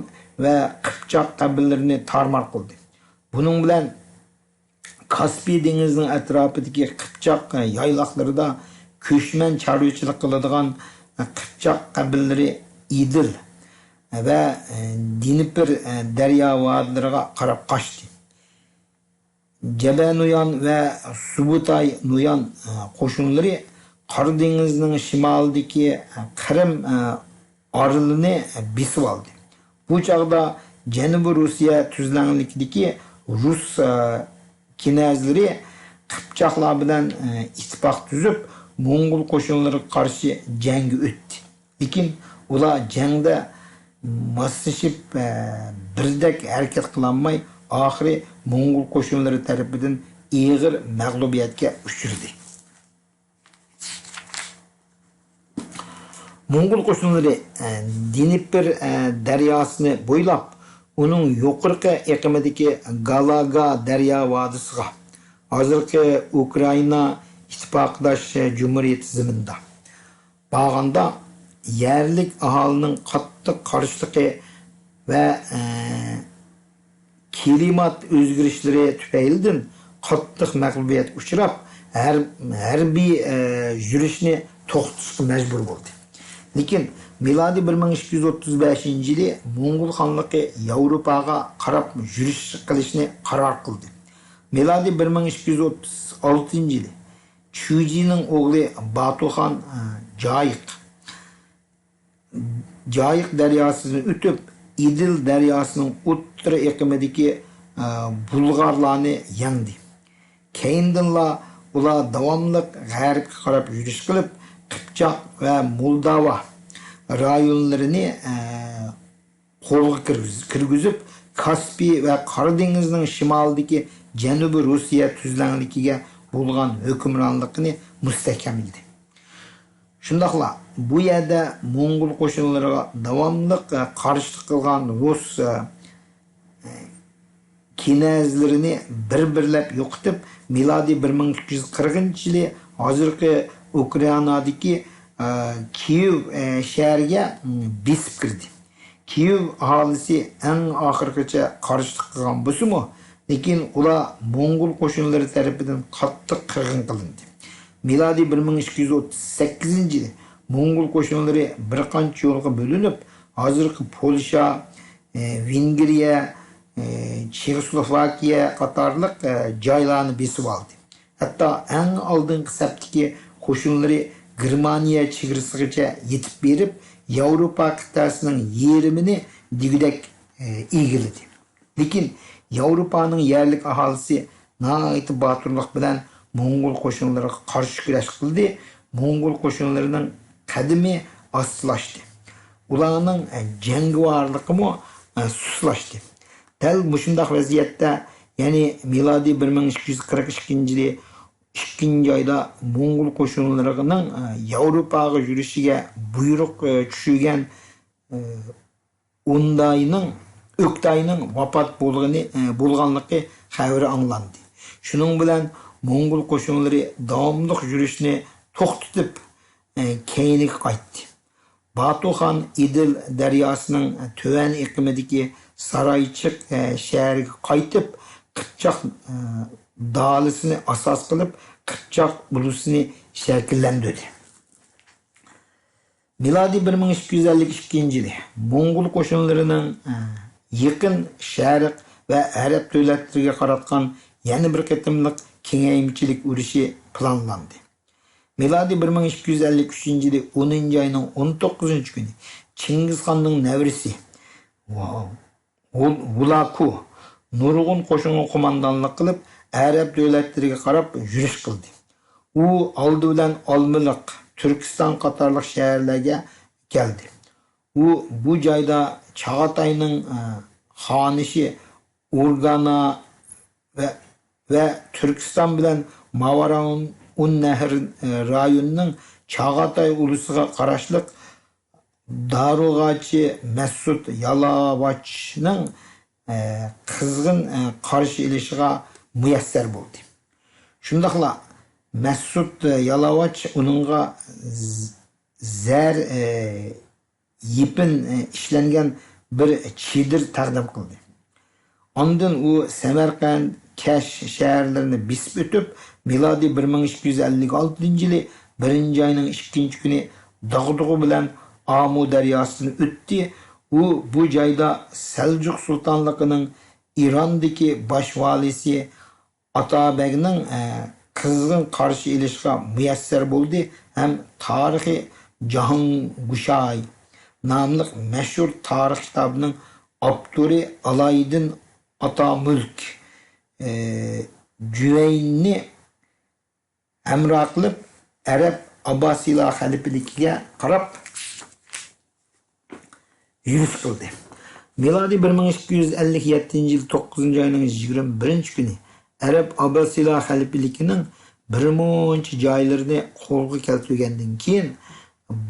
ۋە قىپچاق قەبىلىلىرىنى تارمار قىلدى. بۇنىڭ بىلەن كاسپىي دېڭىزىنىڭ ئەتراپىدىكى قىپچاق يايلاقلىرىدا كۆچمەن چارۋىچىلىق قىلىدىغان قىپچاق قەبىلىلىرى ئېدىل ۋە دىنېپر دەريا ۋادىلىرىغا قاراپ قاچتى. جەبە نويان ۋە سۇبۇتاي نويان، ئە، قوشۇنلىرى قارا دېڭىزنىڭ شىمالىدىكى، ئە، قىرىم، ئە، ئارىلىنى بېسىۋالدى. بۇ چاغدا جەنۇبىي روسىيە تۈزلەڭلىكىدىكى رۇس، ئە، كىنەزلىرى قىپچاقلار بىلەن، ئە، ئىتتىپاق تۈزۈپ، موڭغۇل قوشۇنلىرىغا قارشى جەڭگە ئۆتتى. لېكىن ئۇلار جەڭدە ماسلىشىپ، ئە، بىردەك ھەرىكەت قىلالماي، ئاخىرى موڭغۇل قوشۇنلىرى تەرىپىدىن ئېغىر مەغلۇبىيەتكە ئۇچرىدى. موڭغۇل قوشۇنلىرى، ئە، دىنېپر، ئە، دەرياسىنى بويلاپ، ئۇنىڭ يۇقىرىقى ئېقىمىدىكى گالاگا دەريا ۋادىسىغا، ھازىرقى ئۇكرائىنا ئىتتىپاقداش جۇمھۇرىيىتى زېمىنىدا بارغاندا، يەرلىك ئاھالىنىڭ قاتتىق قارشىلىقى ۋە، ئە، كىلىمات ئۆزگىرىشلىرى تۈپەيلىدىن قاتتىق مەغلۇبىيەتكە ئۇچراپ، ھەر-، ھەربىي، ئە، يۈرۈشنى توختىتىشقا مەجبۇر بولدى. لېكىن مىلادىي بىر مىڭ ئىككى يۈز ئوتتۇز بەشىنچى يىلى موڭغۇل خانلىقى ياۋروپاغا قاراپ يۈرۈش قىلىشنى قارار قىلدى. مىلادىي بىر مىڭ ئىككى يۈز ئوتتۇز ئالتىنچى يىلى چۈجىنىڭ ئوغلى باتۇخان، ئە، جايىق، جايىق دەرياسىدىن ئۆتۈپ، ئېدىل دەرياسىنىڭ ئوتتۇرا ئېقىمىدىكى، ئە، بۇلغارلارنى يەڭدى. كەينىدىنلا ئۇلار داۋاملىق غەربكە قاراپ يۈرۈش قىلىپ، قىپچاق ۋە مولداۋا رايونلىرىنى، ئە، قولغا كىرگۈز-، كىرگۈزۈپ، كاسپىي ۋە قارا دېڭىزنىڭ شىمالىدىكى جەنۇبىي روسىيە تۈزلەڭلىكىگە بولغان ھۆكۈمرانلىقىنى مۇستەھكەملىدى. شۇنداقلا بۇ يەردە موڭغۇل قوشۇنلىرىغا داۋاملىق، ئە، قارشىلىق قىلغان رۇس، ئە، كىنەزلىرىنى بىر-بىرلەپ يوقىتىپ، مىلادىي بىر مىڭ ئىككى يۈز قىرىقىنچى يىلى ھازىرقى ئۇكرائىنادىكى، ئە، كىيېۋ، ئە، شەھىرىگە، م، بېسىپ كىردى. كىيېۋ ئاھالىسى ئەڭ ئاخىرغىچە قارشىلىق قىلغان بولسىمۇ، لېكىن ئۇلار موڭغۇل قوشۇنلىرى تەرىپىدىن قاتتىق قىرغىن قىلىندى. مىلادىي بىر مىڭ ئىككى يۈز ئوتتۇز سەككىزىنچى يىلى موڭغۇل قوشۇنلىرى بىر قانچە يولغا بۆلۈنۈپ، ھازىرقى پولشا، ئى، ۋېنگرىيە، ئى، چېخوسلوۋاكىيە قاتارلىق، ئى، جايلارنى بېسىۋالدى. ھەتتا ئەڭ ئالدىنقى سەپتىكى قوشۇنلىرى گېرمانىيە چېگرىسىغىچە يېتىپ بېرىپ، ياۋروپا قىتئەسىنىڭ يېرىمىنى دېگۈدەك، ئى، ئىگىلىدى. لېكىن ياۋروپانىڭ يەرلىك ئاھالىسى ناھايىتى باتۇرلۇق بىلەن موڭغۇل قوشۇنلىرىغا قارشى كۈرەش قىلدى. موڭغۇل قوشۇنلىرىنىڭ قەدىمى ئاستىلاشتى. ئۇلارنىڭ، ئە، جەڭگىۋارلىقىمۇ، ئە، سۇسلاشتى. دەل مۇشۇنداق ۋەزىيەتتە، يەنى مىلادىي بىر مىڭ ئىككى يۈز قىرىق ئىككىنچى يىلى ئىككىنچى ئايدا موڭغۇل قوشۇنلىرىنىڭ، ئە، ياۋروپاغا يۈرۈشىگە بۇيرۇق، ئە، چۈشۈرگەن، ئە، ئۇنداينىڭ، ئۆكتاينىڭ ۋاپات بولغىنى، ئە، بولغانلىقى خەۋىرى ئاڭلاندى. شۇنىڭ بىلەن موڭغۇل قوشۇنلىرى داۋاملىق يۈرۈشنى توختىتىپ، ئە، كەينىگە قايتتى. باتۇخان ئېدىل دەرياسىنىڭ تۆۋەن ئېقىمىدىكى سارايچىق، ئە، شەھىرىگە قايتىپ، قىپچاق، ئە، دالىسىنى ئاساس قىلىپ، قىپچاق ئۇلۇسىنى شەكىللەندۈردى. مىلادىي بىر مىڭ ئىككى يۈز ئەللىك ئىككىنچى يىلى موڭغۇل قوشۇنلىرىنىڭ، ئە، يېقىن شەرق ۋە ئەرەب دۆلەتلىرىگە قاراتقان يەنە بىر قېتىملىق كېڭەيمىچىلىك ئۇرۇشى پىلانلاندى. مىلادىي بىر مىڭ ئىككى يۈز ئەللىك ئۈچىنچى يىلى ئونىنچى ئاينىڭ ئون توققۇزىنچى كۈنى چىڭگىزخاننىڭ نەۋرىسى ۋۇ-، ۋۇلاكۇ نۇرغۇن قوشۇنغا قوماندانلىق قىلىپ، ئەرەب دۆلەتلىرىگە قاراپ يۈرۈش قىلدى. ئۇ ئالدى بىلەن ئالمىلىق، تۈركىستان قاتارلىق شەھەرلەرگە كەلدى. ئۇ بۇ جايدا چاغاتاينىڭ، ئە، خانىشى ئۇرگانا ۋە، ۋە تۈركىستان بىلەن ماۋارانۇننەھر، ئە، رايونىنىڭ چاغاتاي ئۇلۇسىغا قاراشلىق دارۇغاچى مەسۇت يالاۋاچنىڭ، ئە، قىزغىن، ئە، قارشى ئېلىشىغا مۇيەسسەر بولدى. شۇنداقلا مەسۇت يالاۋاچ ئۇنىڭغا ز-، زەر، ئە، يېپىن، ئە، ئىشلەنگەن بىر چېدىر تەقدىم قىلدى. ئاندىن ئۇ سەمەرقەنت، كەش شەھەرلىرىنى بېسىپ ئۆتۈپ، مىلادىي بىر مىڭ ئىككى يۈز ئەللىك ئالتىنچى يىلى بىرىنچى ئاينىڭ ئىككىنچى كۈنى داغدۇغا بىلەن ئامۇ دەرياسىدىن ئۆتتى. ئۇ بۇ جايدا سەلجۇق سۇلتانلىقىنىڭ ئىراندىكى باش ۋالىسى ئاتابەگنىڭ، ئە، قىزغىن قارشى ئېلىشىغا مۇيەسسەر بولدى ھەم تارىخى جاھانگۇشاي ناملىق مەشھۇر تارىخ كىتابىنىڭ ئاپتورى ئالايدىن ئاتامۈلك، ئە، جۈۋەيننى ھەمراھ قىلىپ، ئەرەب ئابباسىيلار خەلىپىلىكىگە قاراپ يۈرۈش قىلدى. مىلادىي بىر مىڭ ئىككى يۈز ئەللىك يەتتىنچى يىل توققۇزىنچى ئاينىڭ يىگىرمە بىرىنچى كۈنى ئەرەب ئابباسىيلار خەلىپىلىكىنىڭ بىر مۇنچە جايلىرىنى قولغا كەلتۈرگەندىن كېيىن،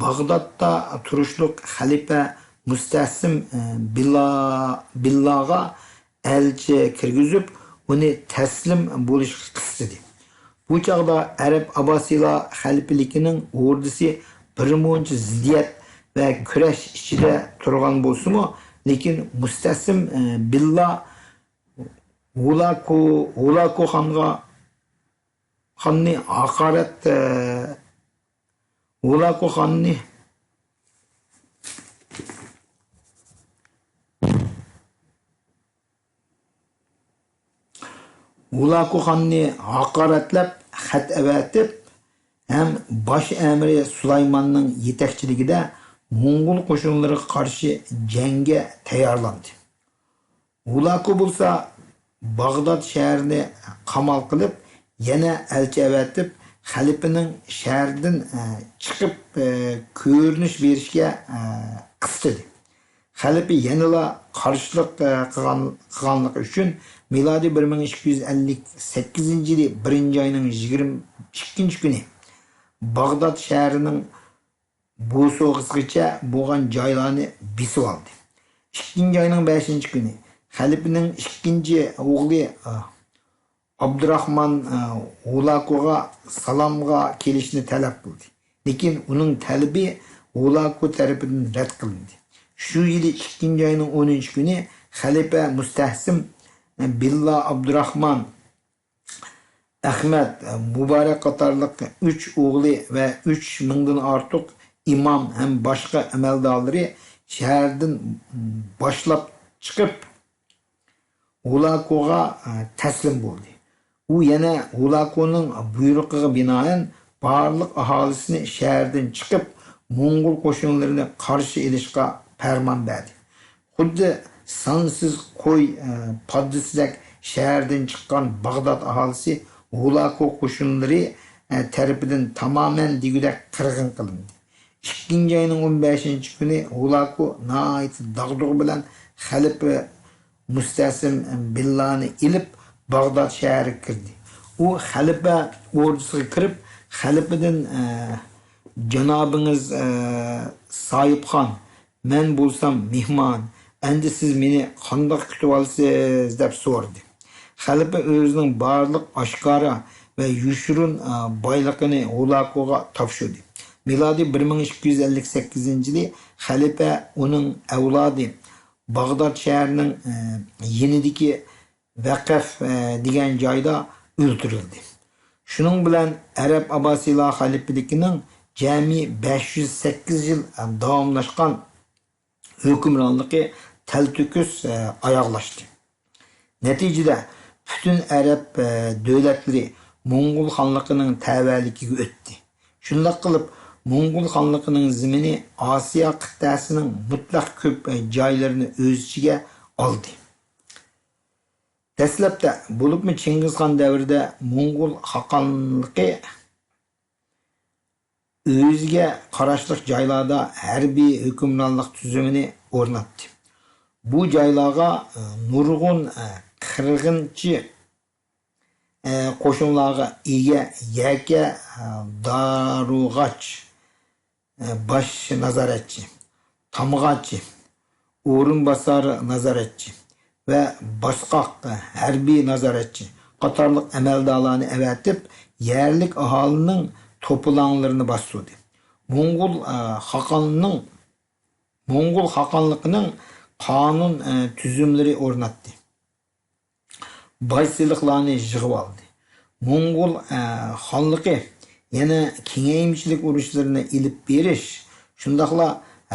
باغدادتا تۇرۇشلۇق خەلىپە مۇستەسىم، ئە، بىللا-، بىللاغا ئەلچى كىرگۈزۈپ، ئۇنى تەسلىم بولۇشقا قىستىدى. بۇ چاغدا ئەرەب ئابباسىيلار خەلىپىلىكىنىڭ ئوردىسى بىر مۇنچە زىددىيەت ۋە كۈرەش ئىچىدە تۇرغان بولسىمۇ، لېكىن مۇستەسىم، ئە، بىللا ھۇلاكۇ، ھۇلاكۇ خانغا، خاننى ھاقارەت، ئە، ھۇلاكۇ خاننى ھۇلاكۇ خاننى ھاقارەتلەپ، خەت ئەۋەتىپ ھەم باش ئەمىرى سۇلايماننىڭ يېتەكچىلىكىدە موڭغۇل قوشۇنلىرىغا قارشى جەڭگە تەييارلاندى. ھولاكو بولسا باغداد شەھىرىنى قامال قىلىپ، يەنە ئەلچى ئەۋەتىپ، خەلىپىنىڭ شەھەردىن، ئە، چىقىپ، ئە، كۆرۈنۈش بېرىشىگە، ئە، قىستىدى. خەلىپە يەنىلا قارشىلىق، ئە، قىلغان، قىلغانلىقى ئۈچۈن مىلادىي بىر مىڭ ئىككى يۈز ئەللىك سەككىزىنچى يىلى بىرىنچى ئاينىڭ يىگىرمە ئىككىنچى كۈنى باغداد شەھىرىنىڭ بوسۇغىسىغىچە بولغان جايلارنى بېسىۋالدى. ئىككىنچى ئاينىڭ بەشىنچى كۈنى خەلىپىنىڭ ئىككىنچى ئوغلى، ئابدۇراخمان، ھولاكوغا سالامغا كېلىشنى تەلەپ قىلدى. لېكىن ئۇنىڭ تەلىپى ھولاكو تەرىپىدىن رەت قىلىندى. شۇ يىلى ئىككىنچى ئاينىڭ ئونىنچى كۈنى خەلىپە مۇستەھسىم بىللا ئابدۇراخمان ئەخمەت، مۇبارەك قاتارلىق ئۈچ ئوغلى ۋە ئۈچ مىڭدىن ئارتۇق ئىمام ھەم باشقا ئەمەلدارلىرى شەھەردىن باشلاپ چىقىپ، ھولاكوغا تەسلىم بولدى. ئۇ يەنە ھولاكونىڭ بۇيرۇقىغا بىنائەن، بارلىق ئاھالىسىنى شەھەردىن چىقىپ، موڭغۇل قوشۇنلىرىنى قارشى ئېلىشقا پەرمان بەردى. خۇددى سانسىز قوي، ئە، پاددىسىدەك شەھەردىن چىققان باغداد ئاھالىسى ھولاكو قوشۇنلىرى، ئە، تەرىپىدىن تامامەن دېگۈدەك قىرغىن قىلىندى. ئىككىنچى ئاينىڭ ئون بەشىنچى كۈنى ھولاكو ناھايىتى داغدۇغا بىلەن خەلىپە مۇستەسىم بىللانى ئېلىپ، باغداد شەھىرىگە كىردى. ئۇ خەلىپە ئوردىسىغا كىرىپ، خەلىپىدىن، ئە، «جانابىڭىز، ئە، ساھىبخان، مەن بولسام مېھمان، ئەمدى سىز مېنى قانداق كۈتۈۋالىسىز؟» دەپ سورىدى. خەلىپە ئۆزىنىڭ بارلىق ئاشكارا ۋە يوشۇرۇن، ئە، بايلىقىنى ھولاكوغا تاپشۇردى. مىلادىي بىر مىڭ ئىككى يۈز ئەللىك سەككىزىنچى يىلى خەلىپە، ئۇنىڭ ئەۋلادى باغداد شەھىرىنىڭ، ئە، يېنىدىكى ۋەقەف، ئە، دېگەن جايدا ئۆلتۈرۈلدى. شۇنىڭ بىلەن ئەرەب ئابباسىيلار خەلىپىلىكىنىڭ جەمئىي بەش يۈز سەككىز يىل داۋاملاشقان ھۆكۈمرانلىقى تەلتۆكۈس، ئە، ئاياغلاشتى. نەتىجىدە پۈتۈن ئەرەب، ئە، دۆلەتلىرى موڭغۇل خانلىقىنىڭ تەۋەلىكىگە ئۆتتى. شۇنداق قىلىپ، موڭغۇل خانلىقىنىڭ زېمىنى ئاسىيا قىتئەسىنىڭ مۇتلەق كۆپ، ئە، جايلىرىنى ئۆز ئىچىگە ئالدى. دەسلەپتە، بولۇپمۇ چىڭگىزخان دەۋرىدە موڭغۇل خاقانلىقى ئۆزىگە قاراشلىق جايلاردا ھەربىي ھۆكۈمرانلىق تۈزۈمىنى ئورناتتى. بۇ جايلارغا، ئە، نۇرغۇن، ئە، قىرغىنچى، ئە، قوشۇنلارغا ئىگە يەكە، ئە، دارۇغاچ، ئە، باش نازارەتچى، تامغاچى، ئورۇنباسار نازارەتچى ۋە باسقاق، ھەربىي نازارەتچى قاتارلىق ئەمەلدارلارنى ئەۋەتىپ، يەرلىك ئاھالىنىڭ توپىلاڭلىرىنى باستۇردى. موڭغۇل، ئە، خاقاننىڭ، موڭغۇل خاقانلىقىنىڭ قانۇن، ئە، تۈزۈملىرى ئورناتتى. باج سېلىقلارنى يىغىۋالدى. موڭغۇل، ئە، خانلىقى يەنە كېڭەيمىچىلىك ئۇرۇشلىرىنى ئېلىپ بېرىش، شۇنداقلا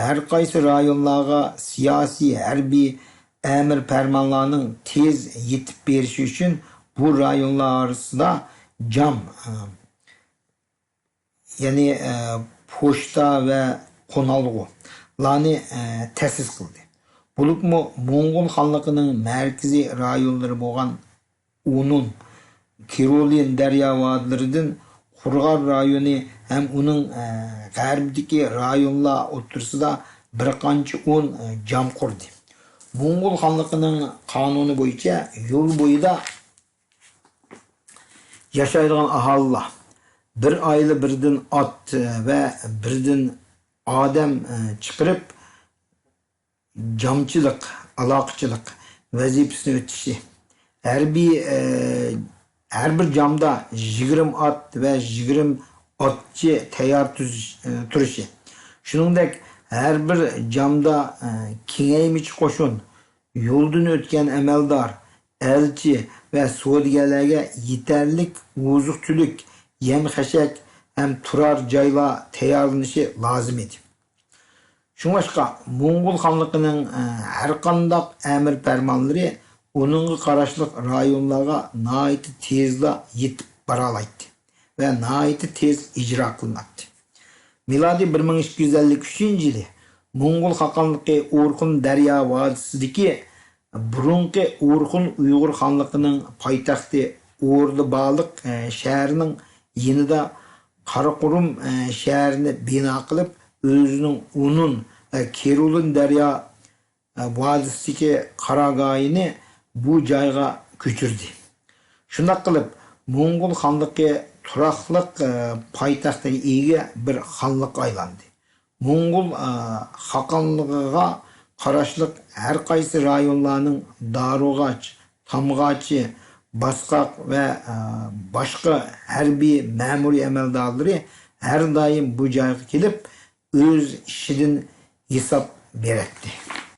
ھەر قايسى رايونلارغا سىياسىي، ھەربىي ئەمىر پەرمانلارنىڭ تېز يېتىپ بېرىشى ئۈچۈن بۇ رايونلار ئارىسىدا جام، ئە، يەنى، ئە، پوچتا ۋە قونالغۇلارنى، ئە، تەسىس قىلدى. بولۇپمۇ موڭغۇل خانلىقىنىڭ مەركىزىي رايونلىرى بولغان ئۇنۇن، كىرولىن دەريا ۋادىلىرىدىن قۇرغار رايونى ھەم ئۇنىڭ، ئە، غەربىدىكى رايونلار ئوتتۇرىسىدا بىر قانچە ئون، ئە، جام قۇردى. موڭغۇل خانلىقىنىڭ قانۇنى بويىچە يول بويىدا ياشايدىغان ئاھالىلەر بىر ئائىلە بىردىن ئات ۋە بىردىن ئادەم، ئە، چىقىرىپ، جامچىلىق، ئالاقىچىلىق ۋەزىپىسىنى ئۆتىشى، ھەربىي، ئە، ھەر بىر جامدا يىگىرمە ئات ۋە يىگىرمە ئاتچى تەييار تۈزۈش، ئە، تۇرۇشى، شۇنىڭدەك ھەر بىر جامدا، ئە، كېڭەيمىچى قوشۇن، يولدىن ئۆتكەن ئەمەلدار، ئەلچى ۋە سودىگەرلەرگە يېتەرلىك ئوزۇق-تۈلۈك، يەم-خەشەك ھەم تۇرار جايلار تەييارلىنىشى لازىم ئىدى. شۇڭلاشقا، موڭغۇل خانلىقىنىڭ، ئە، ھەرقانداق ئەمىر پەرمانلىرى ئۇنىڭغا قاراشلىق رايونلارغا ناھايىتى تېزلا يېتىپ بارالايتتى ۋە ناھايىتى تېز ئىجرا قىلىناتتى. مىلادىي بىر مىڭ ئىككى يۈز ئەللىك ئۈچىنچى يىلى موڭغۇل خاقانلىقى ئورخۇن دەريا ۋادىسىدىكى بۇرۇنقى ئورخۇن ئۇيغۇر خانلىقىنىڭ پايتەختى ئوردۇبالىق، ئە، شەھىرىنىڭ يېنىدا قاراقۇرۇم، ئە، شەھىرىنى بىنا قىلىپ، ئۆزىنىڭ ئۇنۇن، ئە، كېرۇلىن دەريا، ئە، ۋادىسىدىكى قارارگاھىنى بۇ جايغا كۆچۈردى. شۇنداق قىلىپ، موڭغۇل خانلىقى تۇراقلىق، ئە، پايتەختىگە ئىگە بىر خانلىققا ئايلاندى. موڭغۇل، ئە، خاقانلىقىغا قاراشلىق ھەر قايسى رايونلارنىڭ دارۇغاچ، تامغاچى، باسقاق ۋە، ئە، باشقا ھەربىي مەمۇرىي ئەمەلدارلىرى ھەر دائىم بۇ جايغا كېلىپ، ئۆز ئىشىدىن ھېساب بېرەتتى.